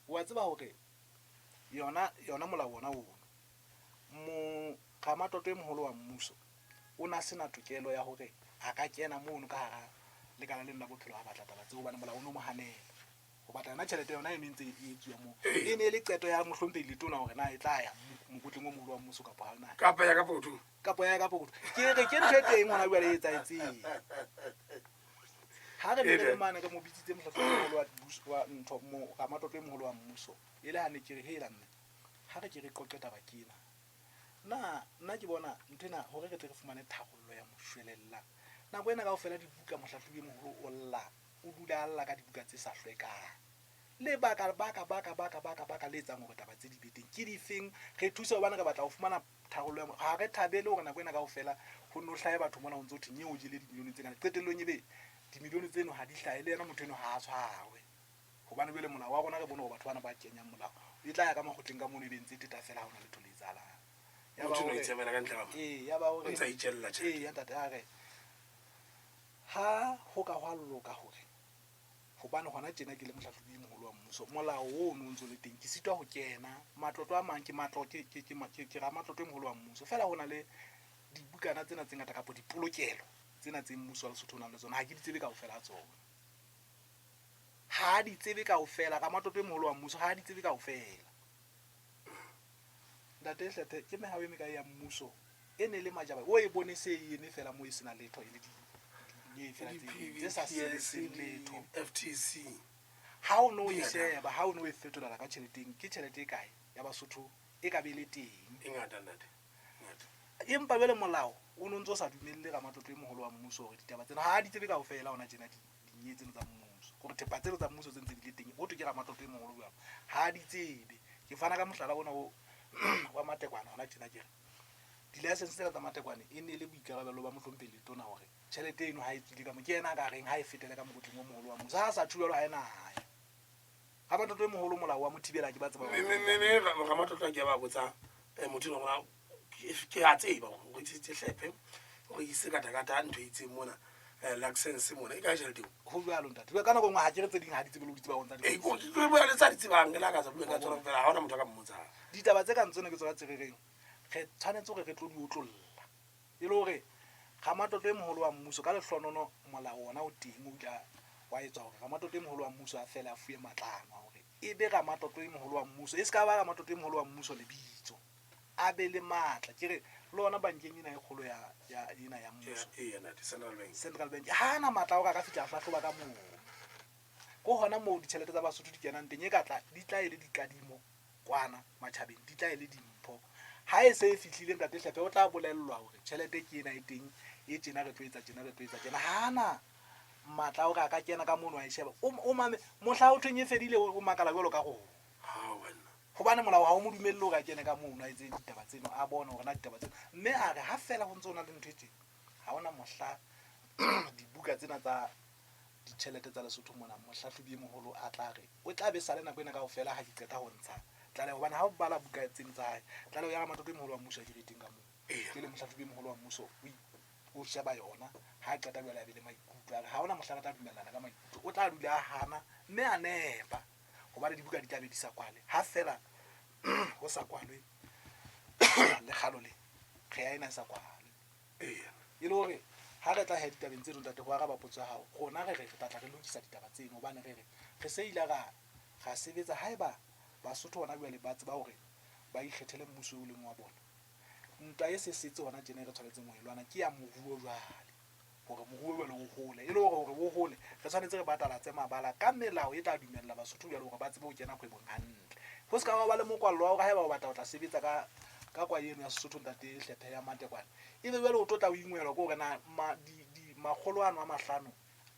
wa tseba hore yona yona molao ona ono mo ramatlotlo e moholo wa mmuso o na sena tokelo ya hore a ka kena mono ka hara lekala leno la bophelo ha batla taba tseo hobane molao o no mo hanela ho batla yona tjhelete yona e ne ntse e etsuwa moo. E ne e le qeto ya mohlomphehi letona hore na e tla ya mokotleng o moholo wa mmuso kapa ha na. Kapa ya ka pokothong. Kapa ya ka pokothong. Ke re ke ntho e teng hona jwale e etsahetseng. Ha re ne re le mane re mo bitsitse mohlahlobi e moholo wa wa ntho mo ramatlotlo e moholo wa mmuso e le ha ne ke re hela mme ha re ke re qoqe taba ke ena. Na nna ke bona nthwena hore re tle re fumane tharollo ya moshwelella. Nako ena kaofela dibuka mohlahlobi e moholo o lla o dula a lla ka dibuka tse sa hlwekang. Lebaka baka baka baka baka baka le etsang hore taba tse di be teng ke difeng? Re thuse hobane re batla ho fumana tharollo ya ha re thabele hore nako ena kaofela ho nno hlahe batho mona ho ntso thwe nyeo o jele dimilione tse kana. Qetellong ebe dimilione tseno ha di hlahe le yena motho eno ha a tshwarwe. Hobane jwale molao wa rona re bone hore batho bana ba kenyang molao e tla ya ka makgotleng ka mono ebe ntse e teta fela ha hona letho le etsahalang. Ya ba hore ee ya ba hore O ntse a itjella tjhelete. Ee ya ntate a re ha ho ka hwa loka hore hobane hona tjena ke le mohlahlobi e moholo wa mmuso molao ono o ntso le teng ke sitwa ho kena matlotlo a mang ke matlo ke ke ke ke ke ramatlotlo e moholo wa mmuso feela ho na le dibukana tsena tse ngata kapa dipolokelo tsena tse mmuso wa Lesotho o nang le tsona ha ke di tsebe kaofela ha tsona. Ha di tsebe kaofela ramatlotlo e moholo wa mmuso ha di tsebe kaofela. Ntate Hlephe ke mehaho e mekae ya mmuso e ne le majaba o e bone se e eme fela mo e sena letho e le di fela tse sa sebetseng letho. FTC. Ha o no e sheba ha o no e fetolela ka tjheleteng ke tjhelete e kae ya Basotho e ka be le teng. E ngata ntate. Empa jwale molao o no ntso sa dumelle ramatlotlo e moholo wa mmuso hore ditaba tsena ha di tsebe kaofela hona tjena dinye tseno tsa mmuso hore thepa tseno tsa mmuso tse ntse di le teng ho thwe ke ramatlotlo e moholo jwalo ha di tsebe. Ke fana ka mohlala ona o wa matekwane hona tjena ke re di-license tsena tsa matekwane e ne le boikarabelo ba mohlomphehi letona hore tjhelete eno ha e tswile ka mo ke yena a ka reng ha e fetele ka mokotleng o moholo wa mmuso ha a sa tjho jwalo ha e na ya. Ramatlotlo e moholo molao wa mo thibela ke ba tseba Mme ramatlotlo a ke ba botsa motho enwa ke a tseba hore o rekisitse Hlephe o rekisitse katakata ntho e itseng mona license mona e kae tjhelete eo? Ho jwalo ntate. Jwale ka nako e nngwe ha ke re tse ding ha di tsebe le ho di tseba ho ntsa di Ee, ke bua le tsa di tsebang ke la ka tsa bua ka tsona fela ha hona motho a ka mmotsang. Ditaba tse kang tsena ke tsona tse re reng Re tshwanetse hore re tlo di otlolla e le hore ramatlotlo e moholo wa mmuso ka lehlonono molao ona o teng o ile wa etswa hore ramatlotlo e moholo wa mmuso a fele a fuwe matlano a hore e be ramatlotlo e moholo wa mmuso, e se ka ba ramatlotlo e moholo wa mmuso lebitso, a be le matla. Ke re le ona bankeng ena e kgolo ya ya ena ya mmuso, Eya ntate, Central Bank. Central Bank, ha na matla a hore a ka fihla a hlahloba ka moo. Ko hona moo ditjhelete tsa Basotho di kenang teng, e ka tla di tla e le dikadimo kwana matjhabeng, di tla e le dimpho. Ha e se e fihlile ntate Hlephe, o tla bolellwa hore tjhelete ke ena e teng, e tjena, re tlo etsa tjena, re tlo etsa tjena. Ha na matla a hore a ka kena ka mono a e sheba. O mame mohla ho thweng e fedile, o makala jwalo ka rona. Ha wena. Hobane molao ha o mo dumelle hore a kene ka mono a etse ditaba tseno, a bone hore na ditaba tseno. Mme a re ha feela ho ntse ho na le ntho e tjena, ha hona mohla dibuka tsena tsa ditjhelete tsa Lesotho mona, mohlahlobi e moholo a tla re o tla be sale nako ena kaofela ha ke qeta ho ntsha tlaleho. Hobane ha o bala buka tseno tsa hae, tlaleho ya ramatlotlo e moholo wa mmuso a ke teng ka moo. Ke le mohlahlobi e moholo wa mmuso o sheba yona, ha a qeta jwale a be le maikutlo a re ha hona mohla re tla dumellana ka maikutlo, o tla dula a hana mme a nepa hobane dibuka di tla be di sa kwale. Ha feela ho sa kwalwe lekgalo le re ya ena e sa kwalwe. E le hore ha re tla he ditabeng tseno ntate, ho araba potso ya hao, rona re re re tla tla re lokisa ditaba tseno hobane re re re se ile ra ra sebetsa. Haeba Basotho hona jwale ba tseba hore ba ikgethele mmuso o leng wa bona, ntwa e se setse hona tjena e re tshwanetseng ho e lwana ke ya moruo jwale, hore moruo jwale o hole. E le hore hore o hole, re tshwanetse re batalatse mabala ka melao e tla dumella Basotho jwale hore ba tsebe ho kena kgwebong hantle. Ho se ka ba le mokwallo wa hore haeba o batla ho tla sebetsa ka ka kwae eno ya Sesotho ntate Hlephe ya Matekwane, ebe jwale o tlo tla o ingwelwa ke hore na ma, di, di, makgolo ano a mahlano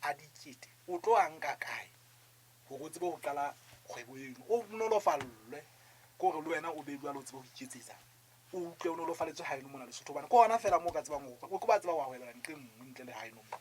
a dikete o tlo a nka kae hore o tsebe ho qala kgwebo eno. O nolofallwe ke hore le wena o be jwale o tsebe ho iketsetsa, o utlwe o nolofaletswe haeno mona Lesotho, hobane ke hona feela moo o ka tsebang hore o ke ba tseba wa hwebela ntle nngwe ntle le haeno mona.